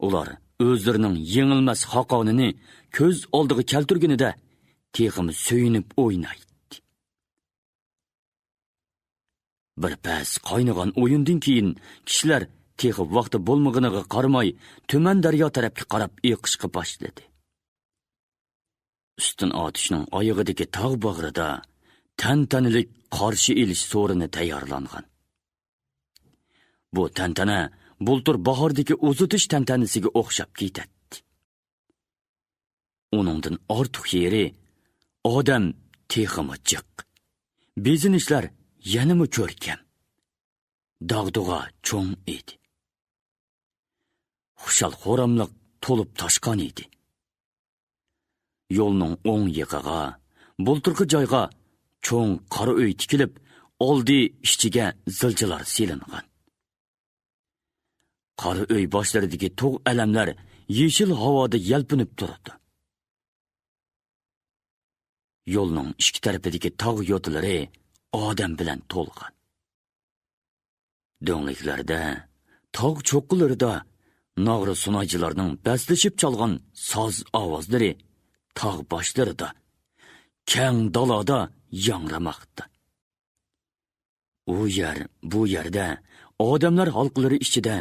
ئۇلار ئۆزلىرىنىڭ يېڭىلمەس خاقانىنى كۆز ئالدىغا كەلتۈرگىنىدە تېخىمۇ سۆيۈنۈپ ئوينايتتى. بىر پەس قاينىغان ئويۇندىن كېيىن كىشىلەر تېخى ۋاقتى بولمىغىنىغا قارىماي، تۈمەن دەريا تەرەپكە قاراپ ئېقىشقا باشلىدى. ئۈستۈن ئاتۇشنىڭ ئايىغىدىكى تاغ باغرىدا تەنتەنىلىك قارشى ئېلىش سورۇنى تەييارلانغان. بۇ تەنتەنە بۇلتۇر باھاردىكى ئۇزىتىش تەنتەنىسىگە ئوخشاپ كېتەتتى. ئۇنىڭدىن ئارتۇق يېرى ئادەم تېخىمۇ جىق. بېزىنىشلەر يەنىمۇ كۆركەم. داغدۇغا چوڭ ئىدى. خۇشال-خوراملىق تولۇپ تاشقان ئىدى. يولنىڭ ئوڭ يېقىغا، بۇلتۇرقى جايغا چوڭ قارا ئۆي تىكىلىپ، ئالدى ئىچىگە زىلچىلار سېلىنغان. قارا ئۆي باشلىرىدىكى تۇغ ئەلەملەر يېشىل ھاۋادا يەلپۈنۈپ تۇرىدۇ. يولنىڭ ئىككى تەرىپىدىكى تاغ يوتىلىرى ئادەم بىلەن تولغان. دۆڭلۈكلەردە، تاغ چوققىلىرىدا ناغرا سۇنايچىلارنىڭ بەسلىشىپ چالغان ساز ئاۋازلىرى تاغ باشلىرىدا، كەڭ دالادا ياڭرىماقتا. ئۇ يەر، بۇ يەردە ئادەملەر ھالقىلىرى ئىچىدە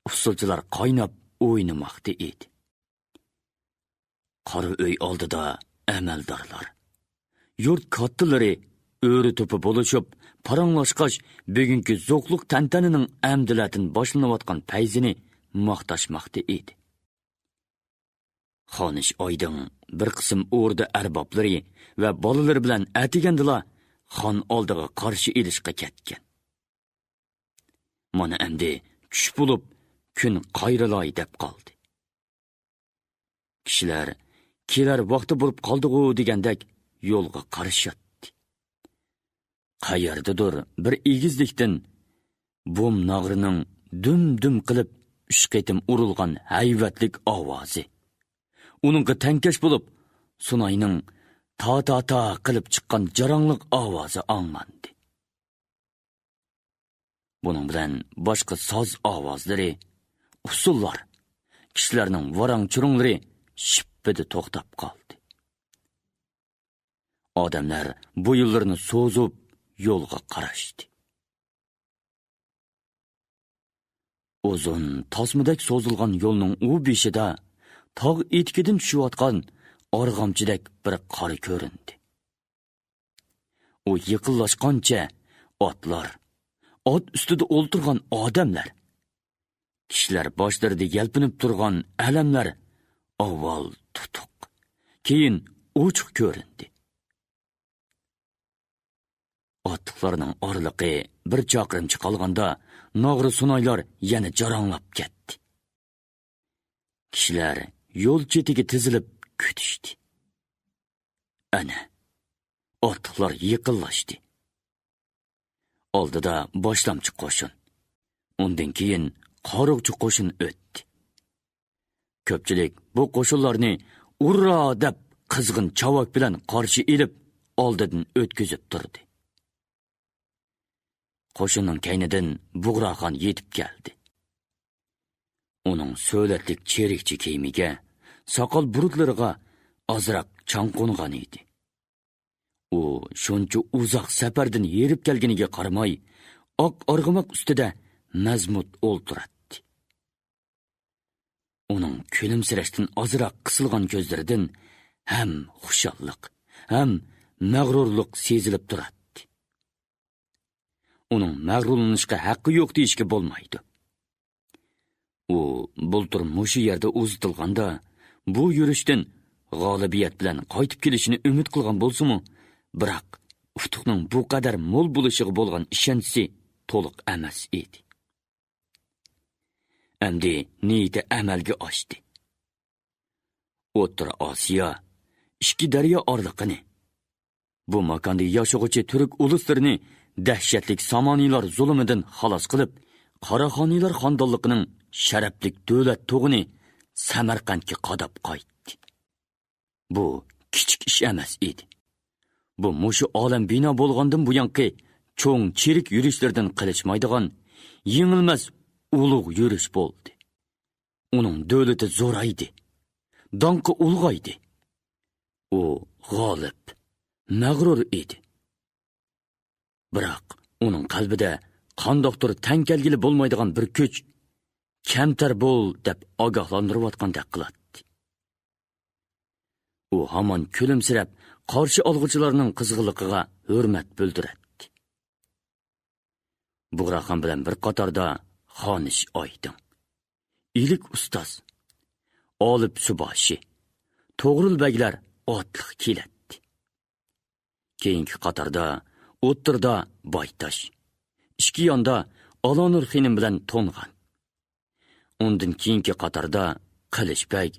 ئۇسسۇلچىلار قايناپ ئوينىماقتا ئىدى. قارا ئۆي ئالدىدا ئەمەلدارلار، يۇرت كاتتىلىرى ئۆرە-توپا بولۇشۇپ، پاراڭلاشقاچ، بۈگۈنكى زوقلۇق تەنتەنىنىڭ ئەمدىلەتىن باشلىنىۋاتقان پەيزىنى ماختاشماقتا ئىدى. خانىش ئايدىڭ بىر قىسىم ئوردا ئەربابلىرى ۋە بالىلىرى بىلەن ئەتىگەندىلا خان ئالدىغا قارشى ئېلىشقا كەتكەن. مانا ئەمدى چۈش بولۇپ، كۈن قايرىلاي دەپ قالدى. كىشىلەر كېلەر ۋاقتى بولۇپ قالدىغۇ دېگەندەك يولغا قارىشاتتى. قەيەردىدۇر بىر ئېگىزلىكتىن بوم ناغرىنىڭ دۈم-دۈم قىلىپ ئۈچ قېتىم ئۇرۇلغان ھەيۋەتلىك ئاۋازى، ئۇنىڭغا تەڭكەش بولۇپ سۇناينىڭ تا-تا-تا قىلىپ چىققان جاراڭلىق ئاۋازى ئاڭلاندى. بۇنىڭ بىلەن باشقا ساز ئاۋازلىرى، ئۇسسۇللار، كىشىلەرنىڭ ۋاراڭ-چۇرۇڭلىرى شىپپىدە توختاپ قالدى. ئادەملەر بويۇنلىرىنى سوزۇپ يولغا قاراشتى. ئۇزۇن تاسمىدەك سوزۇلغان يولنىڭ ئۇ بېشىدا تاغ ئېتىكىدىن چۈشۈۋاتقان ئارغامچىدەك بىر قارا كۆرۈندى. ئۇ يېقىنلاشقانچە ئاتلار، ئات ئۈستىدە ئولتۇرغان ئادەملەر، كىشىلەر باشلىرىدا يەلپۈنۈپ تۇرغان ئەلەملەر ئاۋۋال تۇتۇق، كېيىن ئوچۇق كۆرۈندى. ئاتلىقلارنىڭ ئارىلىقى بىر چاقىرىمچە قالغاندا، ناغرا سۇنايلار يەنە جاراڭلاپ كەتتى. كىشىلەر يول چېتىگە تىزىلىپ كۈتۈشتى. ئەنە، ئاتلىقلار يېقىنلاشتى. ئالدىدا باشلامچى قوشۇن، ئۇندىن كېيىن قارۇقچى قوشۇن ئۆتتى. كۆپچىلىك بۇ قوشۇنلارنى «ئۇررا!» دەپ قىزغىن چاۋاك بىلەن قارشى ئېلىپ، ئالدىدىن ئۆتكۈزۈپ تۇردى. قوشۇننىڭ كەينىدىن بۇغراخان يېتىپ كەلدى. ئۇنىڭ سۆلەتلىك چېرىكچە كىيىمىگە، ساقال بۇرۇتلىرىغا ئازراق چاڭ قونغان ئىدى. ئۇ شۇنچە ئۇزاق سەپەردىن ھېرىپ كەلگىنىگە قارىماي، ئاق ئارغىماق ئۈستىدە مەزمۇت ئولتۇراتتى. ئۇنىڭ كۈلۈمسىرەشتىن ئازراق قىسىلغان كۆزلىرىدىن ھەم خۇشاللىق، ھەم مەغرۇرلۇق سېزىلىپ تۇراتتى. ئۇنىڭ مەغرۇرلىنىشقا ھەققى يوق دېيىشكە بولمايدۇ. ئۇ بۇلتۇر مۇشۇ يەردە ئۇزىتىلغاندا، بۇ يۈرۈشتىن غالىبىيەت بىلەن قايتىپ كېلىشىنى ئۈمىد قىلغان بولسىمۇ، بىراق ئۇتۇقنىڭ بۇ قەدەر مول بولۇشىغا بولغان ئىشەنچىسى تولۇق ئەمەس ئىدى. ئەمدى نىيىتى ئەمەلگە ئاشتى. ئوتتۇرا ئاسىيا، ئىككى دەريا ئارىلىقىنى، بۇ ماكاندا ياشىغۇچى تۈرك ئۇلۇسلىرىنى دەھشەتلىك سامانىيلار زۇلۇمىدىن خالاس قىلىپ، قاراخانىيلار خاندانلىقىنىڭ شەرەپلىك دۆلەت تۇغىنى سەمەرقەنتكە قاداپ قايتتى. بۇ كىچىك ئىش ئەمەس ئىدى. بۇ مۇشۇ ئالەم بىنا بولغاندىن بۇيانقى چوڭ چېرىك يۈرۈشلىرىدىن قېلىشمايدىغان، يېڭىلمەس ئۇلۇغ يۈرۈش بولدى. ئۇنىڭ دۆلىتى زورايدى، داڭقى ئۇلغايدى. ئۇ غالىب، مەغرۇر ئىدى. بىراق ئۇنىڭ قەلبىدە قانداقتۇر تەڭ كەلگىلى بولمايدىغان بىر كۈچ «كەمتەر بول» دەپ ئاگاھلاندۇرۇۋاتقاندەك قىلاتتى. ئۇ ھامان كۈلۈمسىرەپ، قارشى ئالغۇچىلارنىڭ قىزغىنلىقىغا ھۆرمەت بىلدۈرەتتى. بۇغراخان بىلەن بىر قاتاردا خانىش ئايدىڭ، ئىلىك ئۇستاز، ئالىپ سۇباشى، توغرۇل بەگلەر ئاتلىق كېلەتتى. كېيىنكى قاتاردا ئوتتۇرىدا بايتاش، ئىككى ياندا ئالانۇر خېنىم بىلەن تونغان. ئۇندىن كېيىنكى قاتاردا قىلىچبەگ،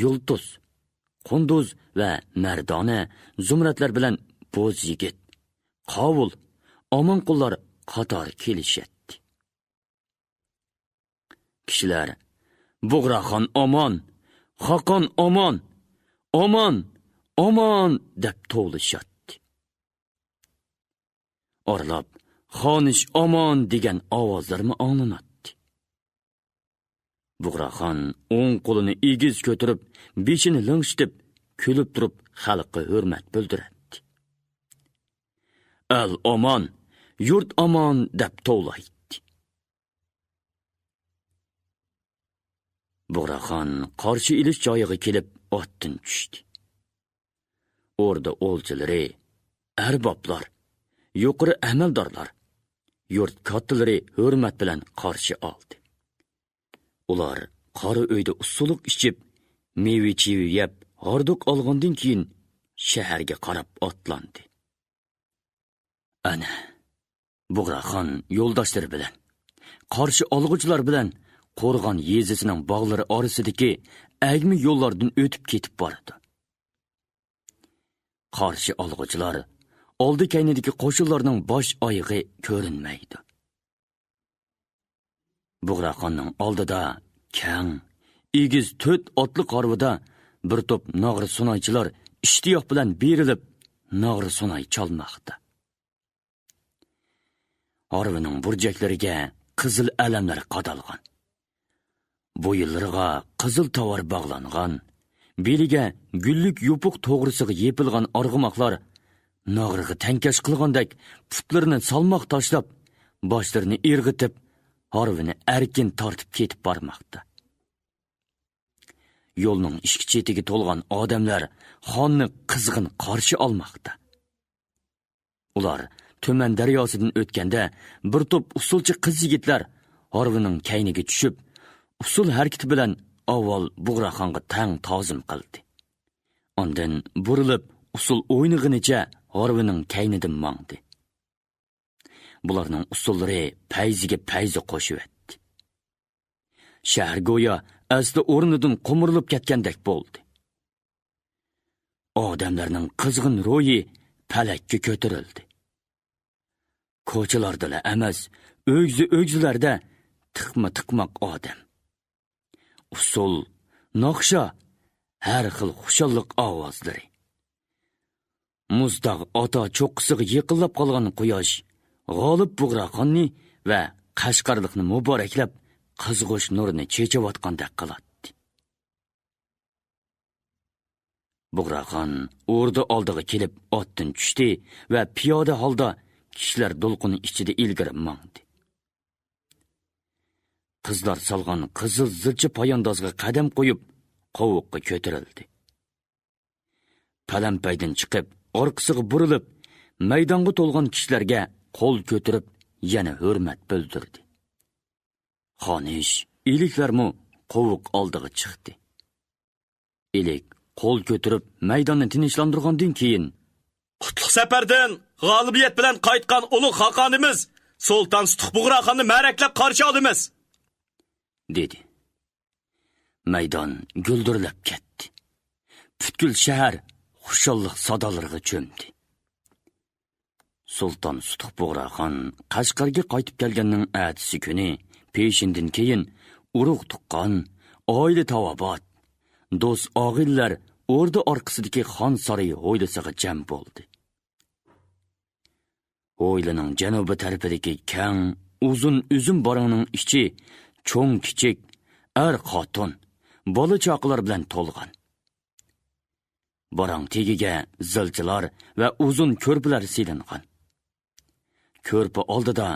يۇلتۇز، قۇندۇز ۋە مەردانە، زۇمرەتلەر بىلەن بوز يىگىت، قاۋۇل، ئامانقۇللار قاتارى كېلىشەتتى. كىشىلەر «بۇغراخان ئامان! خاقان ئامان! ئامان! ئامان!» دەپ توۋلىشاتتى. ئارىلاپ «خانىش ئامان!» دېگەن ئاۋازلارمۇ ئاڭلىناتتى. بۇغراخان ئوڭ قولىنى ئېگىز كۆتۈرۈپ، بېشىنى لىڭشىتىپ، كۈلۈپ تۇرۇپ خەلققە ھۆرمەت بىلدۈرەتتى. «ئەل ئامان، يۇرت ئامان!» دەپ توۋلايتتى. بۇغراخان قارشى ئېلىش جايىغا كېلىپ ئاتتىن چۈشتى. ئوردا ئولجىلىرى، ئەربابلار، يۇقىرى ئەمەلدارلار، يۇرت كاتتىلىرى ھۆرمەت بىلەن قارشى ئالدى. ئۇلار قارا ئۆيدە ئۇسسۇلۇق ئىچىپ، مېۋە-چېۋە يەپ، ھاردۇق ئالغاندىن كېيىن، شەھەرگە قاراپ ئاتلاندى. ئەنە، بۇغراخان يولداشلىرى بىلەن، قارشى ئالغۇچىلار بىلەن قورغان يېزىسىنىڭ باغلىرى ئارىسىدىكى ئەگمە يوللاردىن ئۆتۈپ كېتىپ بارىدۇ. قارشى ئالغۇچىلار ئالدى-كەينىدىكى قوشۇنلارنىڭ باش-ئايىغى كۆرۈنمەيدۇ. بۇغراخاننىڭ ئالدىدا كەڭ، ئېگىز تۆت ئاتلىق ھارۋىدا بىر توپ ناغرا سۇنايچىلار ئىشتىياق بىلەن بېرىلىپ، ناغرا سۇناي چالماقتا. ھارۋىنىڭ بۇرجەكلىرىگە قىزىل ئەلەملەر قادالغان. بويۇنلىرىغا قىزىل تاۋار باغلانغان، بېلىگە گۈللۈك يوپۇق توغرىسىغا يېپىلغان ئارغىماقلار ناغرىغا تەڭكەش قىلغاندەك پۇتلىرىنى سالماق تاشلاپ، باشلىرىنى ئىرغىتىپ، ھارۋىنى ئەركىن تارتىپ كېتىپ بارماقتا. يولنىڭ ئىككى چېتىگە تولغان ئادەملەر خاننى قىزغىن قارشى ئالماقتا. ئۇلار تۈمەن دەرياسىدىن ئۆتكەندە، بىر توپ ئۇسسۇلچى قىز-يىگىتلەر ھارۋىنىڭ كەينىگە چۈشۈپ، ئۇسسۇل ھەرىكىتى بىلەن ئاۋۋال بۇغراخانغا تەڭ تازىم قىلدى. ئاندىن بۇرۇلۇپ، ئۇسسۇل ئوينىغىنىچە ھارۋىنىڭ كەينىدىن ماڭدى. بۇلارنىڭ ئۇسسۇللىرى پەيزىگە پەيزى قوشۇۋەتتى. شەھەر گويا ئەسلى ئورنىدىن قومۇرۇلۇپ كەتكەندەك بولدى. ئادەملەرنىڭ قىزغىن روھى پەلەككە كۆتۈرۈلدى. كوچىلاردىلا ئەمەس، ئۆگزە-ئۆگزىلەردە تىقما-تىقماق ئادەم. ئۇسسۇل، ناخشا، ھەر خىل خۇشاللىق ئاۋازلىرى. مۇزتاغ ئاتا چوققىسىغا يېقىنلاپ قالغان قۇياش غالىب بۇغراخاننى ۋە قەشقەرلىكنى مۇبارەكلەپ، قىزغۇچ نۇرىنى چېچىۋاتقاندەك قىلاتتى. بۇغراخان ئوردا ئالدىغا كېلىپ ئاتتىن چۈشتى ۋە پىيادە ھالدا كىشىلەر دولقۇنى ئىچىدە ئىلگىرى ماڭدى. قىزلار سالغان قىزىل زىلچە پاياندازغا قەدەم قويۇپ، قوۋۇققا كۆتۈرۈلدى. پەلەمپەيدىن چىقىپ، ئارقىسىغا بۇرۇلۇپ، مەيدانغا تولغان كىشىلەرگە قول كۆتۈرۈپ، يەنە ھۆرمەت بىلدۈردى. خانىش، ئىلىكلەرمۇ قوۋۇق ئالدىغا چىقتى. ئىلىك قول كۆتۈرۈپ، مەيداننى تىنچلاندۇرغاندىن كېيىن، «قۇتلۇق سەپەردىن غالىبىيەت بىلەن قايتقان ئۇلۇغ خاقانىمىز سۇلتان سۇتۇق بۇغراخاننى مەرەكلەپ قارشى ئالىمىز!» دېدى. مەيدان گۈلدۈرلەپ كەتتى. پۈتكۈل شەھەر خۇشاللىق سادالىرىغا چۆمدى. سۇلتان سۇتۇق بۇغراخان قەشقەرگە قايتىپ كەلگەننىڭ ئەتىسى كۈنى پېشىندىن كېيىن ئۇرۇق-تۇغقان، ئائىلە-تاۋابىئات، دوست-ئاغىنىلەر ئوردا ئارقىسىدىكى خان سارىيى ھويلىسىغا جەم بولدى. ھويلىنىڭ جەنۇبىي تەرىپىدىكى كەڭ، ئۇزۇن ئۈزۈم بارىڭنىڭ ئىچى چوڭ-كىچىك، ئەر-خوتۇن، بالا-چاقىلار بىلەن تولغان. باراڭ تېگىگە زىلچىلار ۋە ئۇزۇن كۆرپىلەر سېلىنغان. كۆرپە ئالدىدا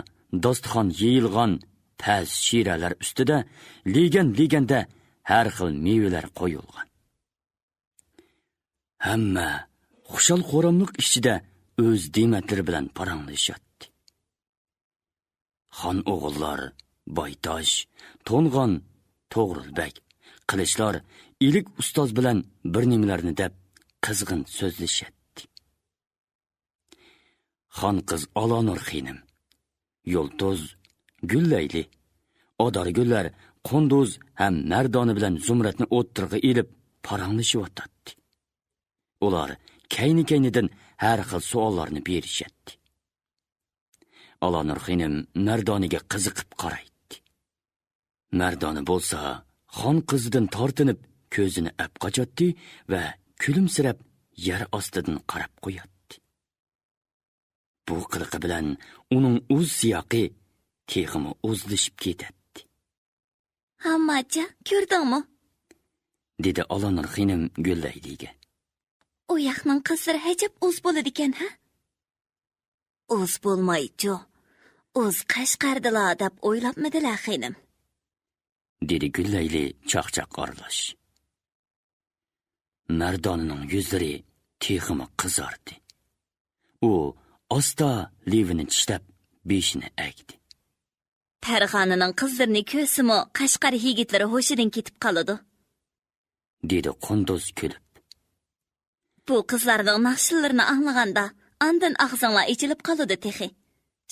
داستىخان يېيىلغان، پەس شىرەلەر ئۈستىدە لېگەن-لېگەندە ھەر خىل مېۋىلەر قويۇلغان. ھەممە خۇشال-خۇراملىق ئىچىدە ئۆز نېمەتلىرى بىلەن پاراڭلىشاتتى. خان ئوغۇللار بايتاش، تونغان، توغرۇل بەگ، قىلىچلار ئىلىك ئۇستاز بىلەن بىر نېمىلەرنى دەپ قىزغىن سۆزلىشەتتى. خان قىز ئالانۇر خېنىم، يۇلتۇز، گۈللەيلى، ئادارگۈللەر قۇندۇز ھەم مەردانە بىلەن زۇمرەتنى ئوتتۇرىغا ئېلىپ پاراڭلىشىۋاتاتتى. ئۇلار كەينى-كەينىدىن ھەر خىل سوئاللارنى بېرىشەتتى. ئالانۇر خېنىم مەردانىگە قىزىقىپ قارايتتى. مەردانە بولسا خان قىزىدىن تارتىنىپ كۆزىنى ئەپ قاچاتتى ۋە كۈلۈمسىرەپ يەر ئاستىدىن قاراپ قوياتتى. بۇ قىلىقى بىلەن ئۇنىڭ ئۇز سىياقى تېخىمۇ ئۇزلىشىپ كېتەتتى. «ھامماچا، كۆردۈڭمۇ؟» دېدى ئالانۇر خېنىم گۈللەيلىگە. «ئۇ ياقنىڭ قىزلىرى ئەجەب ئۇز بولىدىكەن، ھە؟ ئۇز بولمايچۇ، ئۇز قەشقەردىلا دەپ ئويلاپمىدىلە، خېنىم؟» دېدى گۈللەيلى چاقچاق ئارىلاش. مەردانىنىڭ يۈزلىرى تېخىمۇ قىزاردى. ئۇ ئاستا لېۋىنى چىشلەپ، بېشىنى ئەگدى. «پەرغانىنىڭ قىزلىرىنى كۆرسىمۇ، قەشقەر يىگىتلىرى ھوشىدىن كېتىپ قالىدۇ»، دېدى قۇندۇز كۈلۈپ. «بۇ قىزلارنىڭ ناخشىلىرىنى ئاڭلىغاندا، ئاندىن ئاغزىڭلار ئېچىلىپ قالىدۇ تېخى.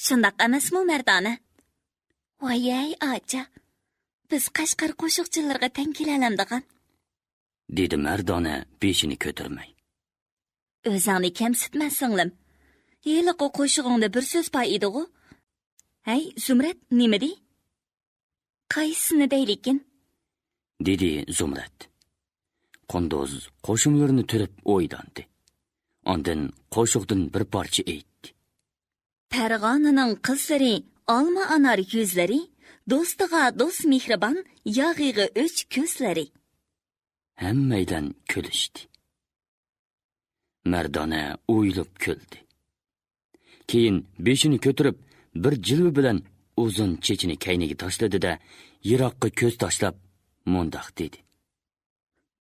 شۇنداق ئەمەسمۇ، مەردانە؟» «ۋايەي، ئاچا، بىز قەشقەر قوشۇقچىلىرىغا تەڭ كېلەلەمدىغان؟» دېدى مەردانە بېشىنى كۆتۈرمەي. «ئۆزۈڭنى كەمسىتمە، سىڭلىم. ھېلىقى قوشۇقۇڭدا بىر سۆز بار ئىدىغۇ؟ ھەي، زۇمرەت، نېمىدى؟ قايسىسىنى دەيلىكىن؟» دېدى زۇمرەت. قۇندۇز قوشۇملىرىنى تۈرۈپ ئويلاندى. ئاندىن قوشۇقتىن بىر پارچە ئېيتتى. «پەرغانىنىڭ قىزلىرى، ئالما ئانار يۈزلىرى، دوستىغا دوست مېھرىبان، ياغىغا ئۆچ كۆزلىرى.» ھەممەيلەن كۈلۈشتى. مەردانە ئويۇلۇپ كۈلدى. كېيىن بېشىنى كۆتۈرۈپ، بىر جىلۋە بىلەن ئۇزۇن چېچىنى كەينىگە تاشلىدى-دە، يىراققا كۆز تاشلاپ مۇنداق دېدى.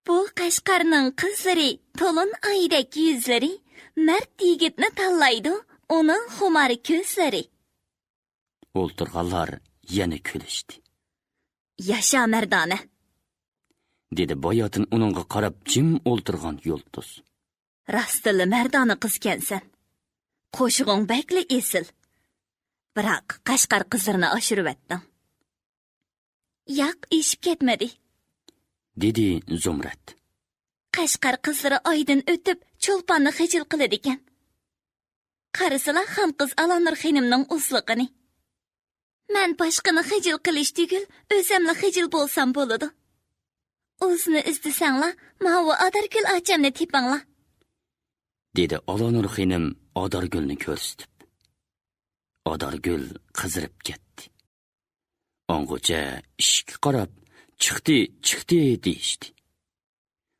«بۇ قەشقەرنىڭ قىزلىرى، تولۇن ئايدەك يۈزلىرى، مەرد يىگىتنى تاللايدۇ ئۇنىڭ خۇمار كۆزلىرى.» ئولتۇرغانلار يەنە كۈلۈشتى. «ياشا، مەردانە!» دېدى باياتىن ئۇنىڭغا قاراپ جىم ئولتۇرغان يۇلتۇز. «راستتىنلا مەردانە قىزكەنسەن. قوشۇقۇڭ بەكلا ئېسىل. بىراق، قەشقەر قىزلىرىنى ئاشۇرۇۋەتتىڭ.» «ياق، ئېشىپ كەتمىدى،» دېدى زۇمرەت. «قەشقەر قىزلىرى ئايدىن ئۆتۈپ، چولپاننى خىجىل قىلىدىكەن. قارىسىلا، خان قىز ئالانۇر خېنىمنىڭ ئۇزلۇقىنى. مەن باشقىنى خىجىل قىلىش تۈگۈل، ئۆزەملا خىجىل بولسام بولىدۇ. ئۇزنى ئىزدىسەڭلار، ماۋۇ ئادارگۈل ئاچامنى تېپىڭلار.» دېدى ئالانۇر خېنىم ئادارگۈلنى كۆرسىتىپ. ئادارگۈل قىزىرىپ كەتتى. ئاڭغىچە ئىشىككە قاراپ، «چىقتى، چىقتى» دېيىشتى.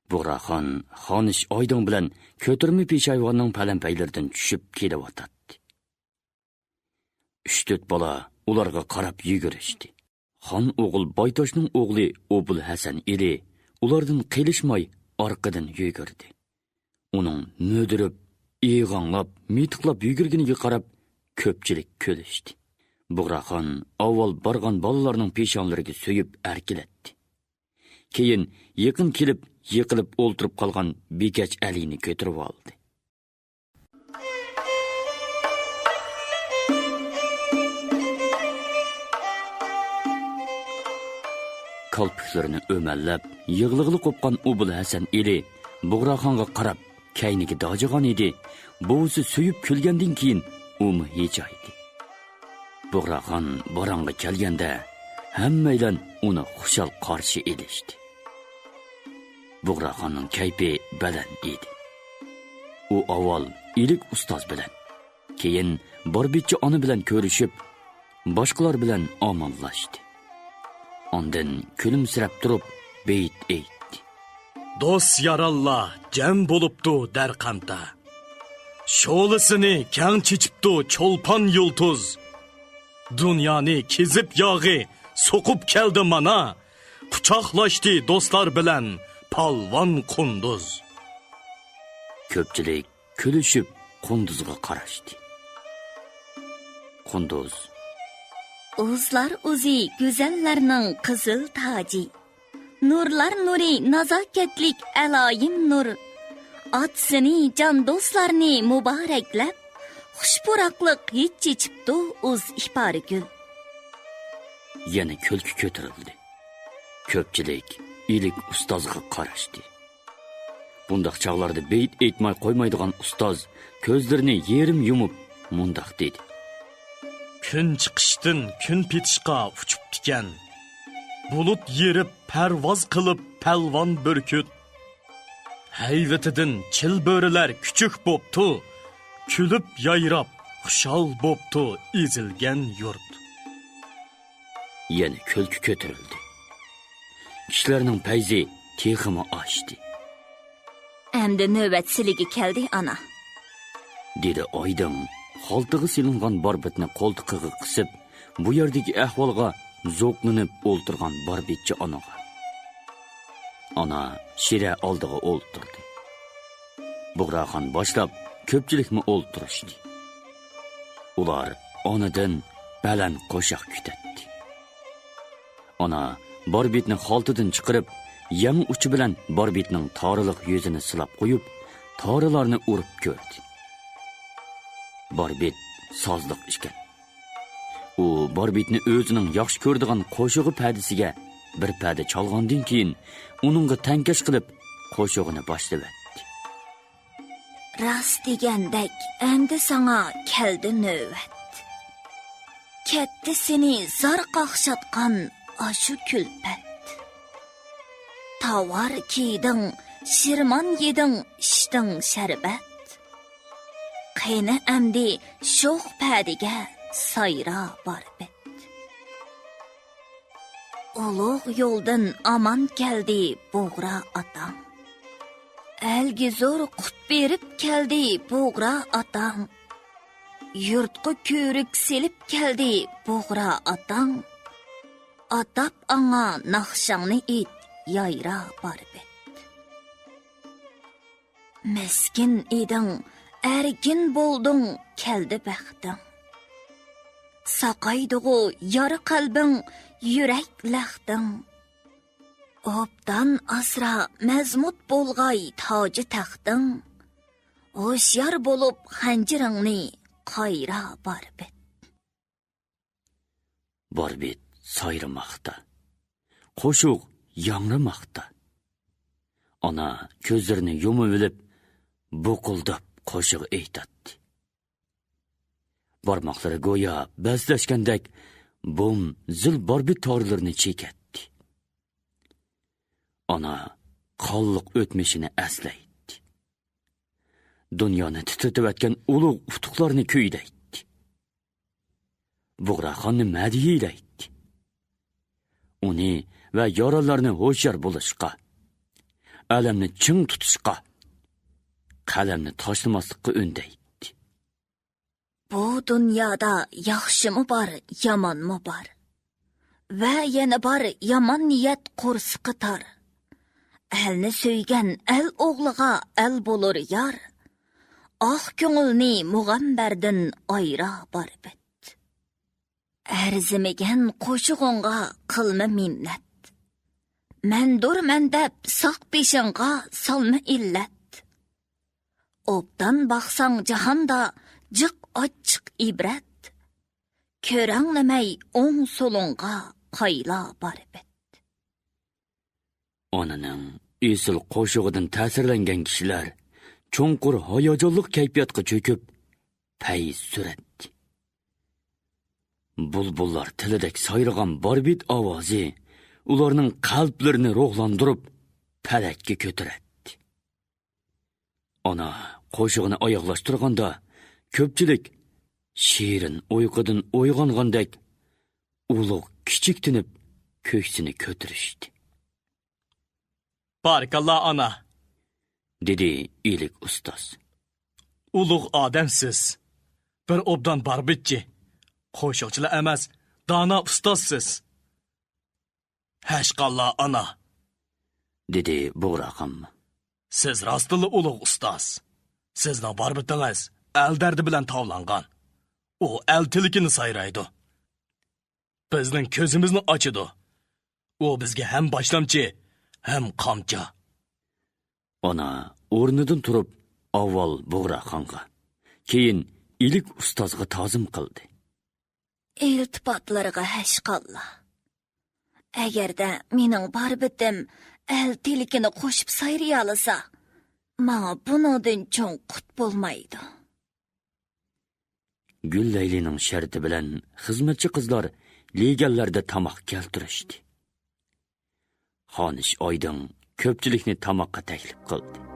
بۇغراخان خانىش ئايدىڭ بىلەن كۆتۈرمە پېشايۋاننىڭ پەلەمپەيلىرىدىن چۈشۈپ كېلىۋاتاتتى. ئۈچ-تۆت بالا ئۇلارغا قاراپ يۈگۈرۈشتى. خان ئوغۇل بايتاشنىڭ ئوغلى ئوبۇل ھەسەن ئېلى ئۇلاردىن قېلىشماي ئارقىدىن يۈگۈردى. ئۇنىڭ مۈدۈرۈپ، ئېغاڭلاپ، مىتىقلاپ يۈگۈرگىنىگە قاراپ كۆپچىلىك كۈلۈشتى. بۇغراخان ئاۋۋال بارغان بالىلارنىڭ پېشانىلىرىگە سۆيۈپ ئەركىلەتتى. كېيىن يېقىن كېلىپ، يىقىلىپ ئولتۇرۇپ قالغان بىكەچ ئەلىنى كۆتۈرۈۋالدى. كالپۇكلىرىنى ئۆمەللەپ، يىغلىغىلى قوپقان ئوبۇل ھەسەن ئېلى بۇغراخانغا قاراپ كەينىگە داجىغان ئىدى، بوۋىسى سۆيۈپ كۈلگەندىن كېيىن ئۇمۇ ھىجايدى. بۇغراخان باراڭغا كەلگەندە، ھەممەيلەن ئۇنى خۇشال قارشى ئېلىشتى. بۇغراخاننىڭ كەيپى بەلەن ئىدى. ئۇ ئاۋۋال ئىلىك ئۇستاز بىلەن، كېيىن باربىچچى ئانا بىلەن كۆرۈشۈپ، باشقىلار بىلەن ئامانلاشتى. ئاندىن كۈلۈمسىرەپ تۇرۇپ بېيىت ئېيتتى. دوست يارانلار جەم بولۇپتۇ دەرقەمدە. شولىسىنى كەڭ چېچىپتۇ چولپان يۇلتۇز. دۇنيانى كېزىپ ياغى سوقۇپ كەلدى مانا. قۇچاقلاشتى دوستلار بىلەن پالۋان قۇندۇز. كۆپچىلىك كۈلۈشۈپ قۇندۇزغا قاراشتى. قۇندۇز. ئۇزلار ئۇزى گۈزەللەرنىڭ قىزىل تاجى. نۇرلار نۇرى نازاكەتلىك ئەلايىم نۇر. ئاتىسىنى جان دوستلارنى مۇبارەكلەپ، خۇش پۇراقلىق ھىد چېچىپتۇ ئۇز ئىپارە گۈل. يەنە كۈلكە كۆتۈرۈلدى. كۆپچىلىك ئىلىك ئۇستازغا قاراشتى. بۇنداق چاغلاردا بېيىت ئېيتماي قويمايدىغان ئۇستاز كۆزلىرىنى يېرىم يۇمۇپ مۇنداق دېدى. كۈن چىقىشتىن كۈن پېتىشقا ئۇچۇپتىكەن. بۇلۇت يېرىپ پەرۋاز قىلىپ پەلۋان بۈركۈت. ھەيۋىتىدىن چىل بۆرىلەر كۈچۈك بوپتۇ. كۈلۈپ يايراپ خۇشال بوپتۇ ئېزىلگەن يۇرت. يەنە كۈلكە كۆتۈرۈلدى. كىشىلەرنىڭ پەيزى تېخىمۇ ئاشتى. ئەمدى نۆۋەت سىلىگە كەلدى، ئانا. دېدى ئايدىڭ خالتىغا سېلىنغان باربىتنى قولتۇقىغا قىسىپ، بۇ يەردىكى ئەھۋالغا زوقلىنىپ ئولتۇرغان باربىتچى ئانىغا. ئانا شىرە ئالدىغا ئولتۇردى. بۇغراخان باشلاپ، كۆپچىلىكمۇ ئولتۇرۇشتى. ئۇلار ئانىدىن بەلەن قوشاق كۈتەتتى. ئانا باربىتنى خالتىدىن چىقىرىپ، يەڭ ئۇچى بىلەن باربىتنىڭ تارىلىق يۈزىنى سىلاپ قويۇپ، تارىلارنى ئۇرۇپ كۆردى. باربىت سازلىق ئىكەن. ئۇ باربىتنى ئۆزىنىڭ ياخشى كۆرىدىغان قوشۇغى پەدىسىگە بىر پەدە چالغاندىن كېيىن، ئۇنىڭغا تەڭكەش قىلىپ، قوشۇغىنى باشلىۋەتتى. راست دېگەندەك، ئەمدى ساڭا كەلدى نۆۋەت. كەتتى سېنى زار قاقشاتقان ئاشۇ كۈلپەت. تاۋار كىيدىڭ، شىرمان يېدىڭ، ئىچتىڭ شەربەت. قېنى ئەمدى شوخ پەدىگە سايرا باربىت. ئۇلۇغ يولدىن ئامان كەلدى بۇغرا ئاتاڭ. ئەلگە زور قۇت بېرىپ كەلدى بۇغرا ئاتاڭ. يۇرتقا كۆۋرۈك سېلىپ كەلدى بۇغرا ئاتاڭ. ئاتاپ ئاڭا ناخشاڭنى ئېيت، يايرا باربىت. مىسكىن ئىدىڭ، ئەركىن بولدۇڭ، كەلدى بەختىڭ. ساقايدىغۇ يارا قەلبىڭ، يۈرەك لەختىڭ. ئوبدان ئاسرا، مەزمۇت بولغاي تاجى تەختىڭ. ھوشيار بولۇپ خەنجىرىڭنى قايرا باربىت. باربىت سايرىماقتا. قوشۇق ياڭرىماقتا. ئانا كۆزلىرىنى يۇمۇۋېلىپ، بۇقۇلداپ قوشۇق ئېيتاتتى. بارماقلىرى گويا بەسلەشكەندەك بوم زىل باربىت تارلىرىنى چېكەتتى. ئانا قانلىق ئۆتمۈشىنى ئەسلەيتتى. دۇنيانى تىترىتىۋەتكەن ئۇلۇغ ئۇتۇقلارنى كۈيلەيتتى. بۇغراخاننى مەدھىيلەيتتى. ئۇنى ۋە يارانلارنى ھوشيار بولۇشقا، ئەلەمنى چىڭ تۇتۇشقا، قەلەمنى تاشلىماسلىققا ئۈندەيتتى. بۇ دۇنيادا ياخشىمۇ بار، يامانمۇ بار. ۋە يەنە بار يامان نىيەت قورسىقى تار. ئەلنى سۆيگەن ئەل ئوغلىغا ئەل بولۇر يار. ئاق كۆڭۈلنى مۇغەمبەردىن ئايرا باربىت. ئەرزىمىگەن قوشۇغۇڭغا قىلما مىننەت. مەندۇرمەن دەپ ساق بېشىڭغا سالما ئىللەت. ئوبدان باقساڭ جاھاندا جىق ئاچچىق ئىبرەت. كۆرەڭلىمەي ئوڭ سولۇڭغا قايلا باربىت. ئانىنىڭ ئېسىل قوشۇقىدىن تەسىرلەنگەن كىشىلەر چوڭقۇر ھاياجانلىق كەيپىياتقا چۆكۈپ، پەيز سۈرەتتى. بۇلبۇللار تىلىدەك سايرىغان باربىت ئاۋازى ئۇلارنىڭ قەلبلىرىنى روھلاندۇرۇپ، پەلەككە كۆتۈرەتتى. ئانا قوشۇقنى ئاياغلاشتۇرغاندا، كۆپچىلىك شېرىن ئۇيقۇدىن ئويغانغاندەك ئۇلۇغ كىچىكتىنىپ كۆكسىنى كۆتۈرۈشتى. بارىكاللا، ئانا! دېدى ئىلىك ئۇستاز. ئۇلۇغ ئادەمسىز. بىر ئوبدان باربىتچى. قوشۇقچىلا ئەمەس، دانا ئۇستازسىز. ھەشقاللا ئانا! دېدى بۇغراخانمۇ. سىز راستتىنلا ئۇلۇغ ئۇستاز. سىزنىڭ باربىتىڭىز ئەل دەردى بىلەن تاۋلانغان. ئۇ ئەل تىلىكىنى سايرايدۇ. بىزنىڭ كۆزىمىزنى ئاچىدۇ. ئۇ بىزگە ھەم باشلامچى، ھەم قامچا. ئانا ئورنىدىن تۇرۇپ، ئاۋۋال بۇغراخانغا، كېيىن ئىلىك ئۇستازغا تازىم قىلدى. ئىلتىپاتلىرىغا ھەشقاللا. ئەگەردە مېنىڭ بار بېتىم ئەل تىلىكىنى قوشۇپ سايرىيالىسا، ماڭا بۇنىڭدىن چوڭ قۇت بولمايدۇ. گۈللەيلىنىڭ شەرتى بىلەن خىزمەتچى قىزلار لېگەنلەردە تاماق كەلتۈرۈشتى. خانىش ئايدىڭ كۆپچىلىكنى تاماققا تەكلىپ قىلدى.